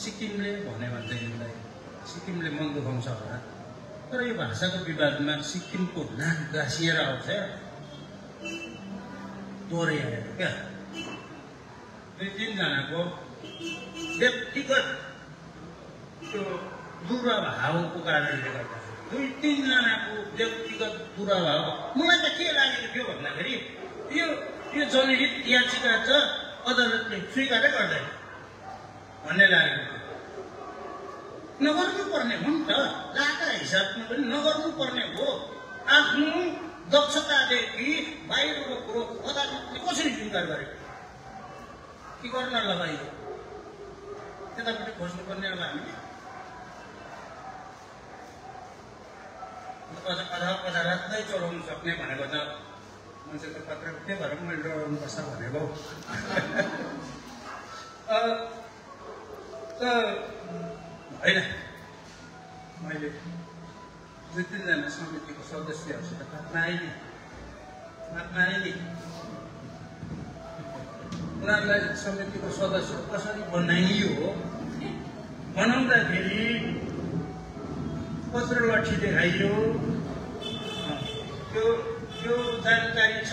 सिक्किमले भने भन्दैलाई सिक्किमले मन दुखाउँछ होला, तर यो भाषाको विवादमा सिक्किमको नाक गाँसिएर आउँछ दोहोऱ्याएर क्या। 2-3 जनाको व्यक्तिगत त्यो दुराभावको कारणले गर्दा 2-3 जनाको व्यक्तिगत दुराभाव मलाई त के लागेको थियो भन्दाखेरि यो जनहित याचिका त अदालतले स्वीकारै गर्दैन भन्ने लागेको थियो। नगर्नुपर्ने हो नि त, लाका हिसाबमा पनि नगर्नुपर्ने हो। आफ्नो दक्षतादेखि बाहिरको कुरो अदालतले कसरी स्वीकार गरे कि गर्न लगाइयो, त्यतापट्टि खोज्नुपर्ने अब हामीले अझ रात्रै चलाउनु सक्ने भनेको त मान्छेको पत्र के भएर पनि मैले डराउनुपर्छ भनेको होइन। मैले 2-3 जना समितिको सदस्यहरूसित मात्न आइदिएँ। उनीहरूलाई समितिको सदस्य कसरी बनाइयो बनाउँदाखेरि कत्रो लट्ठी देखाइयो, त्यो जानकारी छ,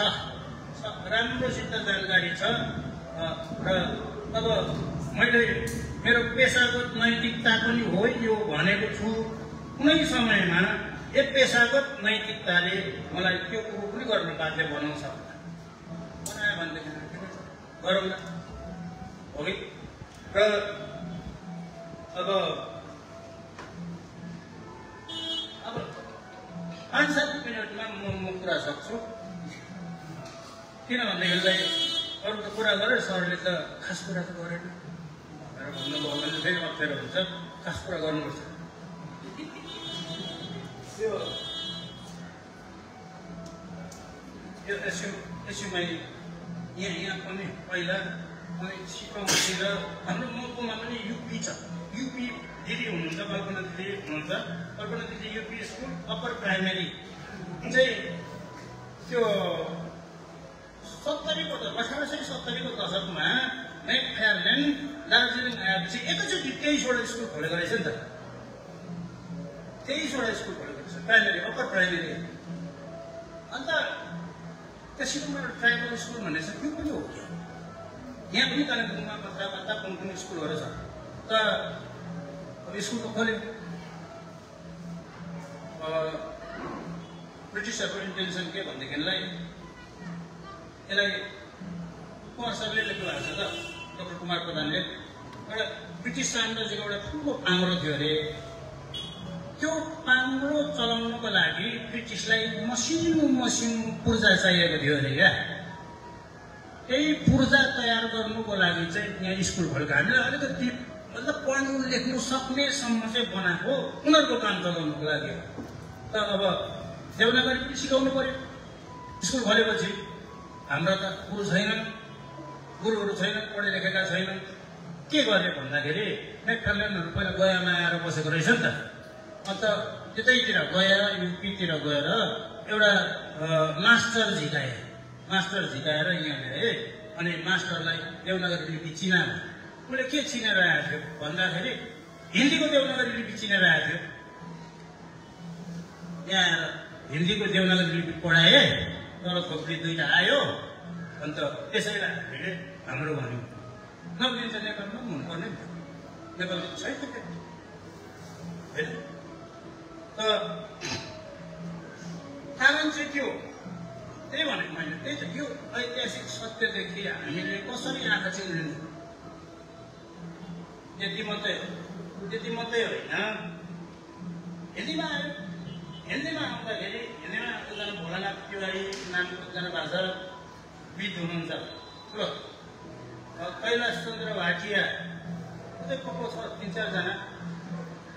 राम्रोसित जानकारी छ। र अब मैले मेरो पेशागत नैतिकता पनि हो यो भनेको छु। कुनै समयमा यो पेशागत नैतिकताले मलाई त्यो कुरो पनि गर्न बाध्य बनाउँछ, बनायो भनेदेखि गरौँ हो कि। र अब 5-7 मिनटमा म कुरा सक्छु, किनभनेदेखिलाई अरू त कुरा गरेँ, सरले त खास कुरा त गरेन भनेर भन्नुभयो भने फेरि अप्ठ्यारो हुन्छ। खास कुरा गर्नुपर्छ। यो एसयुमा यहाँ पनि पहिला सिकाउँछ। हाम्रो मौकोमा पनि युपी छ, युपी दिदी हुनुहुन्छ, कल्पना दिदी हुनुहुन्छ। कल्पना दिदी युपी स्कुल अप्पर प्राइमेरी चाहिँ त्यो 1870 को दशकमा मेकफेयरल्यान्ड दार्जिलिङ आएपछि एकैचोटि 23वटा स्कुल खोलेको रहेछ नि त। 23वटा स्कुल खोलेको रहेछ प्राइमेरी, अप्पर प्राइमेरी। अन्त त्यसरी मेरो ट्राइबल स्कुल भन्ने छ, त्यो पनि हो क्या। यहाँ पनि कालिम्पोङमा कता कुन स्कुलहरू छ। त स्कुल त खोल्यो। ब्रिटिसहरूको इन्टेन्सन के भनेदेखिलाई यसलाई कुमार सरले लेख्नु भएको छ त, डाक्टर कुमार प्रधानले। एउटा ब्रिटिस साम्राज्यको एउटा ठुलो पाङ्रो थियो अरे। त्यो पाङ्रो चलाउनुको लागि ब्रिटिसलाई मसिनो पूर्जा चाहिएको थियो अरे क्या। त्यही पूर्जा तयार गर्नुको लागि चाहिँ यहाँ स्कुल खोलेको। हामीले अलिकति मतलब पढ्नु लेख्नु सक्नेसम्म चाहिँ बनाएको उनीहरूको काम चलाउनुको लागि। त अब देवनागरी पनि सिकाउनु पर्यो। स्कुल खोलेपछि हाम्रा त गुरु छैनन्, गुरुहरू छैनन्, पढे लेखेका छैनन्। के गरे भन्दाखेरि मेकफेयरल्यान्डहरू पहिला गयामा आएर बसेको रहेछ नि त। अन्त त्यतैतिर गएर युपीतिर गएर एउटा मास्टर झिकाएर यहाँ ल्याए। अनि मास्टरलाई देवनागरी लिपि चिनायो। उसले के चिनेर आएको थियो भन्दाखेरि हिन्दीको देवनागरी लिपि चिनेर आएको थियो। यहाँ आएर हिन्दीको देवनागरी लिपि पढाए, तर खोप्री 2टा आयो। अन्त त्यसैलाई हामीले हाम्रो भन्यौँ नलिन्छ, नेपालमा पनि हुनुपर्ने नि त, नेपालको छैन होइन। त कारण चाहिँ त्यो त्यही भनेको मैले। त्यही त यो ऐतिहासिक सत्यदेखि हामीले कसरी आँखा चिन्नु। त्यति मात्रै होइन। हिन्दीमा आयो। हिन्दीमा आउँदाखेरि हिन्दीमा एकजना भोलानाथ तिवारी नामको एकजना भाषाविद हुनुहुन्छ। ल कैलाश चन्द्र भाटिया को छ 3-4 जना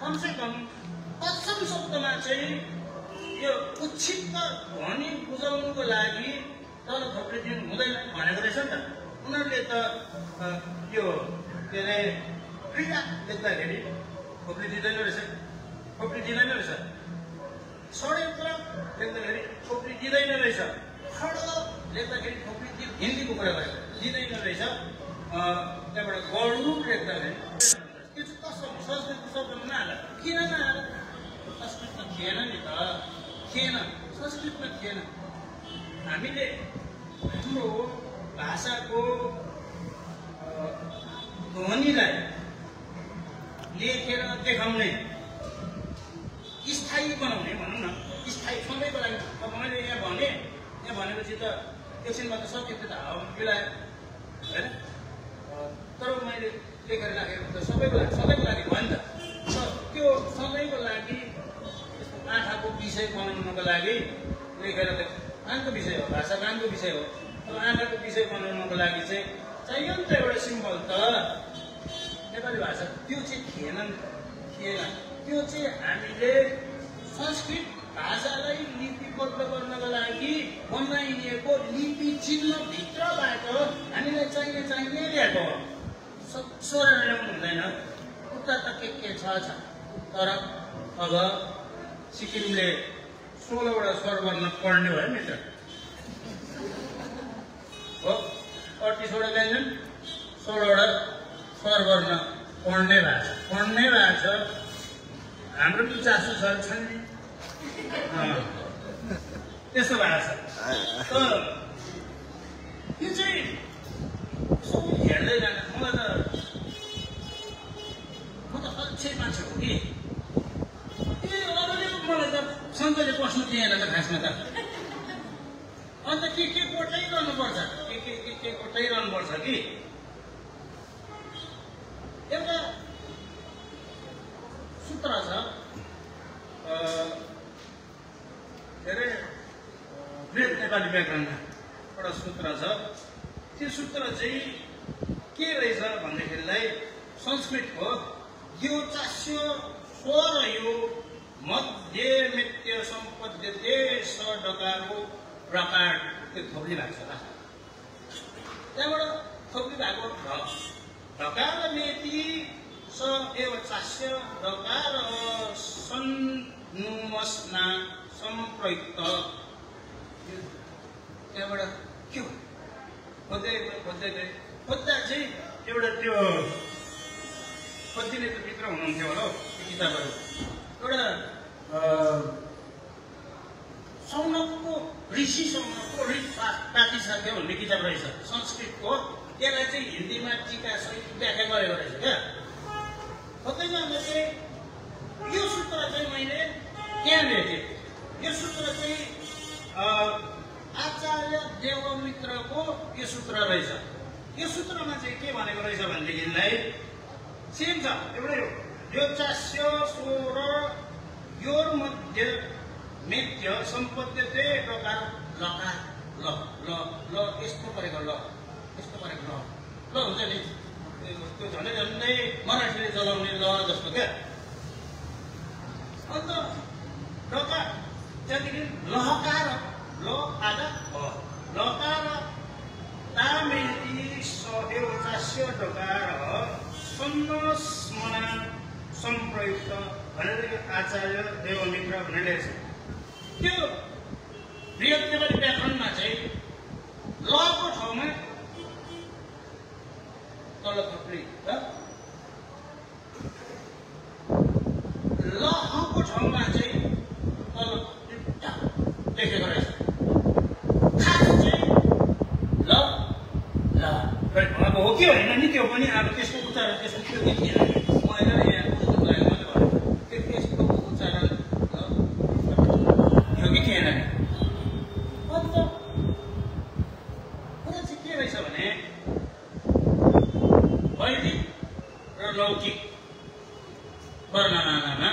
कमसेकम तत्सम शब्दमा चाहिँ यो उचित ध्वनि बुझाउनुको लागि तल थोप्रिदिनु हुँदैन भनेको रहेछ नि त। उनीहरूले त यो के अरे क्रिया लेख्दाखेरि थोप्रिदिँदैन रहेछ, थोप्रिदिँदैन रहेछ। षड्यन्त्र लेख्दाखेरि थोप्रिदिँदैन रहेछ। खड्ग लेख्दाखेरि थोप्रिदि हिन्दीको कुरा गरेको दिँदैन रहेछ। त्यहाँबाट गडुड लेख्दाखेरि त्यो चाहिँ तत्सम संस्कृतको शब्दमा नहाल। किन नहाल? संस्कृतमा थिएन नि त, थिएन, संस्कृतमा थिएन। हामीले हाम्रो भाषाको ध्वनिलाई लेखेर देखाउने, स्थायी बनाउने भनौँ न, स्थायी सधैँको लागि। अब मैले यहाँ भनेपछि त एकछिनमा त सक्यो, त्यो त हावामा मिलायो होइन। तर मैले लेखेर राखेको त सबैको लागि, सधैँको लागि भयो नि त। त्यो सधैँको लागि आँखाको विषय बनाउनको लागि लेखेर कानको विषय हो, भाषा कानको विषय हो। अब आँखाको विषय बनाउनको लागि चाहिँ चाहियो नि त एउटा सिम्बल त। नेपाली भाषा त्यो चाहिँ थिएन नि त, थिएन। त्यो चाहिँ हामीले संस्कृत भाषालाई लिपिबद्ध गर्नको लागि बनाइएको लिपि चिन्हभित्रबाट हामीलाई चाहिने ल्याएको हो। स्वर ल्याउनु हुँदैन, उता त के छ। तर अब सिक्किमले 16वटा स्वरवर्ण पढ्ने भयो नि त हो। 38वटा व्यञ्जन 16वटा स्वरवर्ण पढ्ने भएको छ। हाम्रो पनि चासो छ नि त्यस्तो भएको छ। त्यो चाहिँ हेर्दै जाँदा म त अक्षय मान्छे हो कि मलाई त सन्तले बस्नु दिएन त खासमा त। अन्त के कोटाइरहनु पर्छ, के कोटाइरहनु पर्छ कि एउटा सूत्र छ के अरे वृहत नेपाली व्याकरणमा एउटा सूत्र छ। त्यो सूत्र चाहिँ के रहेछ भन्दाखेरिलाई संस्कृतको यो चास्य स्वर यो मध्य मित्य सम्पद्यते स डकारको प्रकार त्यो थोप्ली भएको छ। त्यहाँबाट थोप्ली भएको ढकार मेति स एव चास्य डकार सन्नुमस्ना सम्प्रयुक्त। त्यहाँबाट के खोज्दा चाहिँ एउटा त्यो खोज्दिने त भित्र हुनुहुन्थ्यो होला हौ त्यो किताबहरू। एउटा सौनकको ऋषि सौनकको प्रातिशाख्य भन्ने किताब रहेछ संस्कृतको। त्यसलाई चाहिँ हिन्दीमा टीका सहित व्याख्या गरेको रहेछ क्या। खोज्दैमा चाहिँ यो सूत्र चाहिँ मैले त्यहाँ भेटेँ। यो सूत्र चाहिँ आचार्य देवमित्रको यो सूत्र रहेछ। यो सूत्रमा चाहिँ के भनेको रहेछ भनेदेखिलाई सेम छ, एउटै हो। यो चास्य स्वर योर मध्य मेत्य सम्पद्यते डकार लकार ल यस्तो परेको ल, यस्तो परेको ल हुन्छ नि। त्यो झन्डै मराठीले चलाउने ल जस्तो क्या। अन्त डकार त्यहाँदेखि लहकार ल आधा लकार तामेति सहेव चास्य डकार सन्नस्मना सम्प्रयुक्त भनेर आचार्य देवमित्र भनेर लेखेको छ। त्यो वृहत नेपाली व्याकरणमा चाहिँ लको ठाउँमा तल थोप्ली लको ठाउँमा चाहिँ तल लेखेको रहेछ। खास चाहिँ ल हो कि होइन नि त्यो पनि। अब त्यसको उच्चारण त्यसको त्यो के थिएन मैले यहाँ बुझ्नुको लागि मैले भनेको त्यसको उच्चारण यो कि थिएन नि। अन्त कुरा चाहिँ के रहेछ भने वैदिक र लौकिक वर्णमालामा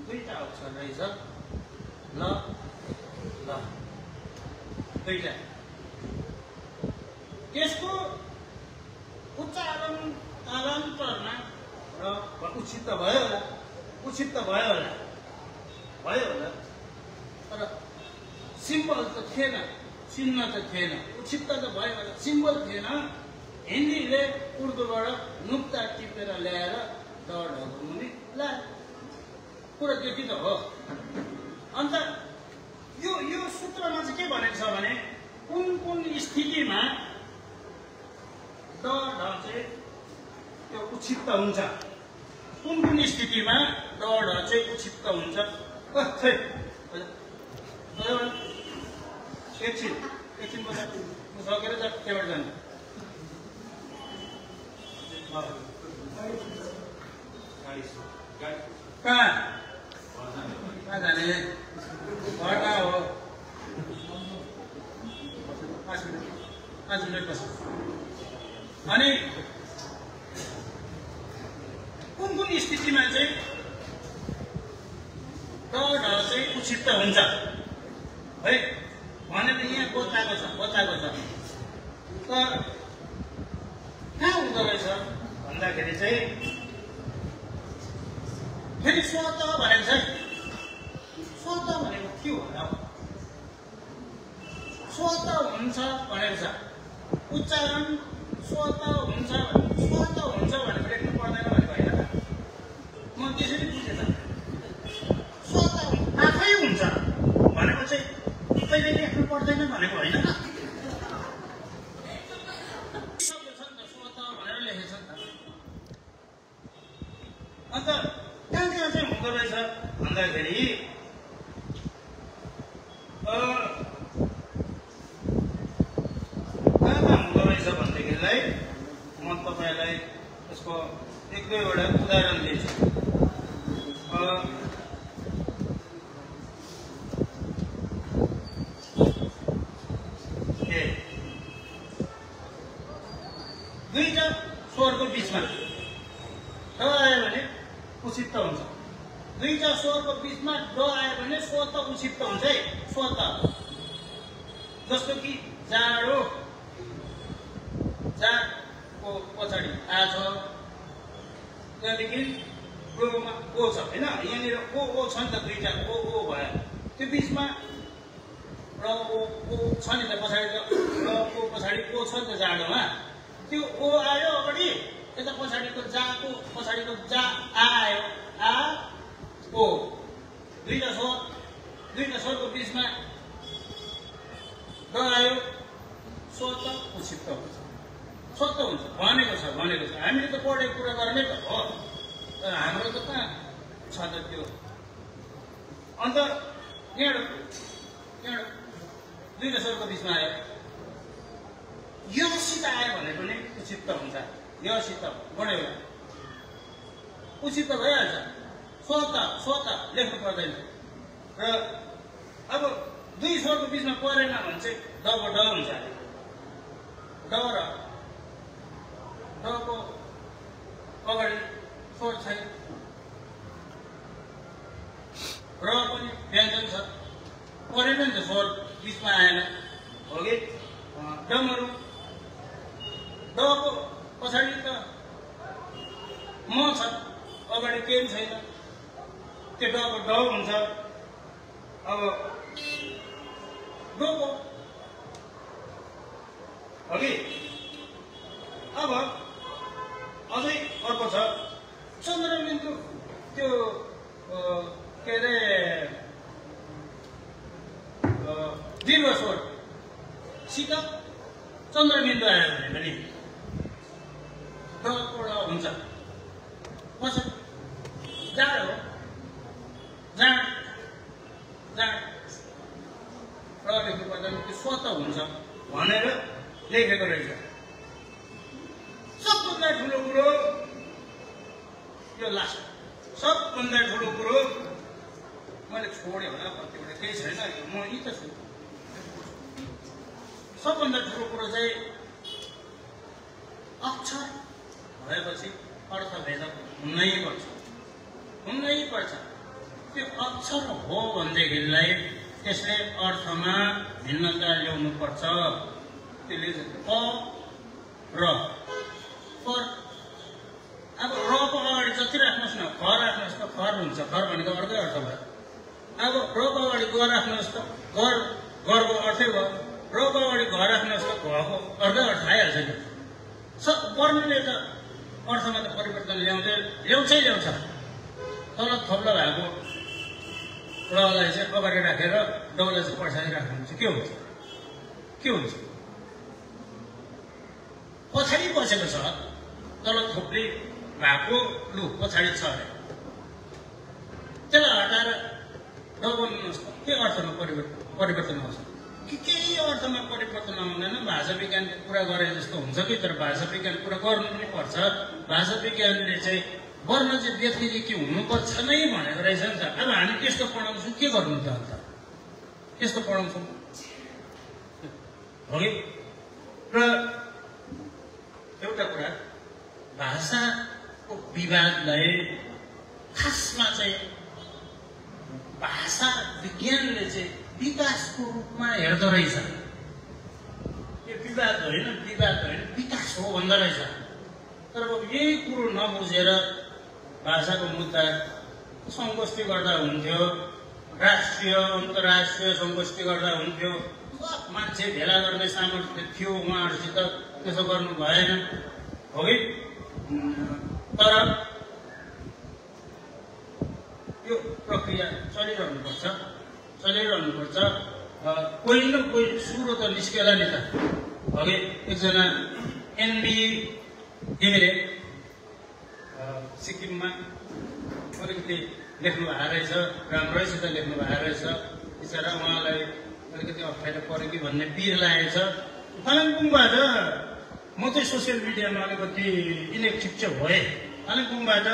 दुईटा अक्षर रहेछ ल दुईटा। त्यसको कालान्तरमा र उचित त भयो होला, उचित त भयो होला, तर सिम्बल त थिएन, चिन्ह त थिएन, उचित त भयो होला, सिम्बल थिएन। हिन्दीले उर्दूबाट नुक्ता टिपेर ल्याएर दडहरू मुनि ल्यायो, कुरा त्यति त हो। अन्त यो सूत्रमा चाहिँ के भनेको छ भने कुन कुन स्थितिमा द चाहिँ त्यो उचित हुन्छ, कुन कुन स्थितिमा द चाहिँ उचित हुन्छ। एकछिन सकेर त्यहाँबाट जाने कहाँ जाने घरमा हो। 5 मिनट पछि अनि कुन कुन स्थितिमा चाहिँ द चाहिँ उचित हुन्छ है भनेर यहाँ बताएको छ। तर कहाँ हुँदो रहेछ भन्दाखेरि चाहिँ फेरि स्वत भनेको छ। स्वत भनेको के होला? स्वत हुन्छ भनेको छ, उच्चारण स्वत हुन्छ भनेको लेख्नु पर्दैन भनेको होइन। म त्यसरी बुझेँ त, स्वत आफै हुन्छ भनेको चाहिँ कहिले लेख्नु पर्दैन भनेको होइन। शब्द छ नि त स्वत भनेर लेखेछ नि त। अन्त कहाँ चाहिँ हुँदो रहेछ भन्दाखेरि भनेदेखिलाई म तपाईँलाई यसको 1-2वटा उदाहरण दिन्छु। दुईटा स्वरको बिचमा ड आयो भने उचित हुन्छ। दुईटा स्वरको बिचमा ड आयो भने स्वत उचित हुन्छ है। स्वत जस्तो कि जाडो, जाको पछाडि आ छ, त्यहाँदेखि गोमा ओ छ होइन। यहाँनिर ओ छ नि त, दुईटा ओ भयो, त्यो बिचमा र ओ छ नि त पछाडि, त र ओ पछाडि ओ छ नि त जाडोमा। त्यो ओ आयो अगाडि, यता पछाडिको जाको पछाडिको जा आयो, आ ओ। दुईटा स्वरको बिचमा ड आयो, स्वत उचित हुन्छ। स्वत हुन्छ भनेको छ। हामीले त पढेको कुरा गर्ने त हो, तर हाम्रो त कहाँ छ त त्यो। अन्त यहाँ दुईटा स्वरको बिचमा आयो, यसित आयो भने पनि उचित हुन्छ। यसित बढ्यो उचित भइहाल्छ। स्वत लेख्नु पर्दैन। र अब दुई स्वरको बिचमा परेन भने चाहिँ डको ड हुन्छ। ड र डको अगाडि स्वर छैन, र पनि व्यञ्जन छ, परेन नि त, स्वर बिचमा आएन हो कि। डमरु डको पछाडि त म छ, अगाडि केही छैन, त्यो डको ड हुन्छ। अब डोको हो कि। अब अझै अर्को छ चन्द्रबिन्दु, त्यो के अरे दीर्घ स्वर सित चन्द्रबिन्दु आयो भने पनि डको ड हुन्छ। पछि जाड हो, जाड र लेख्नु पर्दैन, त्यो स्वत हुन्छ भनेर लेखेको रहेछ। सबभन्दा ठुलो कुरो यो लास्ट, सबभन्दा ठुलो कुरो मैले छोडेँ होला कतिवटा, केही छैन, म यही त छु। सबभन्दा ठुलो कुरो चाहिँ अक्षर भएपछि अर्थभेदक हुनै पर्छ। त्यो अक्षर हो भनेदेखिलाई त्यसले अर्थमा भिन्नता ल्याउनु पर्छ। त्यसले प र फर ख राख्नुहोस् त खर हुन्छ, खर भनेको अर्कै अर्थ भयो। अब रको अगाडि ग राख्नुहोस् त गरको अर्थै भयो, रको अगाडि घ राख्नुहोस् त घको अर्कै अर्थ आइहाल्छ नि। वर्णले त अर्थमा त परिवर्तन ल्याउँछ। तल थप्लो भएको रलाई चाहिँ अगाडि राखेर डौलाई चाहिँ पछाडि राख्नुहुन्छ, के हुन्छ? पछाडि बसेको छ, तल थोप्ली भएको लु पछाडि छ अरे, त्यसलाई हटाएर ड बनाउनुहोस् त, के अर्थमा परिवर्तन आउँछ? केही अर्थमा परिवर्तन आउँदैन। भाषा विज्ञानको कुरा गरे जस्तो हुन्छ कि, तर भाषा विज्ञान कुरा गर्नु पनि पर्छ। भाषा विज्ञानले चाहिँ वर्ण चाहिँ व्यक्तिले के हुनुपर्छ नै भनेको रहेछ नि त। अब हामी त्यस्तो पढाउँछौँ, के गर्नु त अन्त? त्यस्तो पढाउँछौँ हो कि? र एउटा कुरा, भाषाको विवादलाई खासमा चाहिँ भाषा विज्ञानले चाहिँ विकासको रूपमा हेर्दो रहेछ। यो विवाद होइन, विकास हो भन्दो रहेछ। तर अब यही कुरो नबुझेर भाषाको मुद्दा सङ्गोष्ठी गर्दा हुन्थ्यो, राष्ट्रिय अन्तर्राष्ट्रिय सङ्गोष्ठी गर्दा हुन्थ्यो, मान्छे भेला गर्ने सामर्थ्य थियो उहाँहरूसित, त्यसो गर्नु भएन हो कि? तर यो प्रक्रिया चलिरहनुपर्छ। कोही न कोही सुरु त निस्केला नि त। अघि एकजना एनबी घिमिरे सिक्किममा अलिकति लेख्नु भएको रहेछ, राम्रैसित लेख्नु भएको रहेछ। बिचरा उहाँलाई अलिकति अप्ठ्यारो पऱ्यो कि भन्ने पिर लागेको छ। कालिम्पोङबाट म चाहिँ सोसियल मिडियामा अलिकति इनेक्टिभ चाहिँ भएँ। कालिम्पोङबाट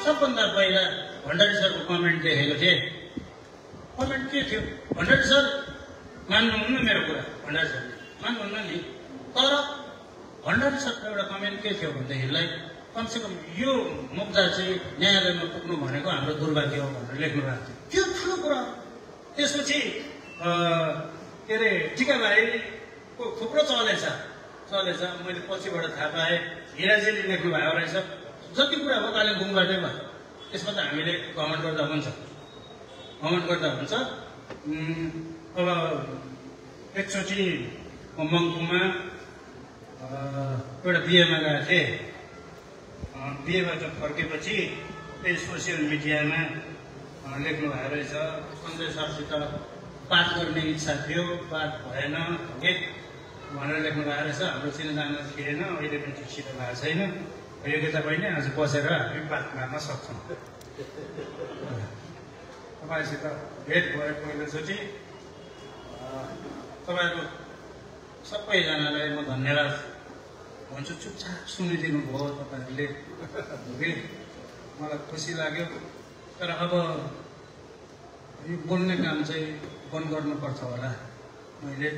सबभन्दा पहिला भण्डारी सरको कमेन्ट देखेको थिएँ। कमेन्ट के थियो? भण्डारी सर मान्नुहुन्न मेरो कुरा, भण्डारी सर मान्नुहुन्न नि, तर भण्डारी सरको एउटा कमेन्ट के थियो भनेदेखिलाई कमसेकम यो मुद्दा चाहिँ न्यायालयमा पुग्नु भनेको हाम्रो दुर्भाग्य हो भनेर लेख्नु भएको थियो। त्यो ठुलो कुरा। त्यसपछि के अरे टिकाबारीको थुप्रो चलेछ। मैले पछिबाट थाहा पाएँ हिराजीले लेख्नु भएको रहेछ। जति कुरा भयो कालिम्पोङबाटै भयो। त्यसमा त हामीले कमेन्ट गर्दा हुन्छ। अब एकचोटि म मङ्पुमा एउटा बिहेमा गएको थिएँ। बिहेबाट फर्केपछि त्यही सोसियल मिडियामा लेख्नु भएको रहेछ। सञ्जय सरसित पाठ गर्ने इच्छा थियो, पाठ भएन भनेर लेख्नु भएको रहेछ। हाम्रो चिनाजाना थिएन, अहिले पनि ठिकसित भएको छैन। योग्यता बहिनी आज बसेर हामी बात मार्न सक्छौँ। तपाईँसित भेट भयो पहिलोचोटि। तपाईँहरू सबैजनालाई म धन्यवाद भन्छु। चुपचाप सुनिदिनु भयो तपाईँहरूले, मलाई खुसी लाग्यो। तर अब यो बोल्ने काम चाहिँ बन्द गर्नुपर्छ होला। मैले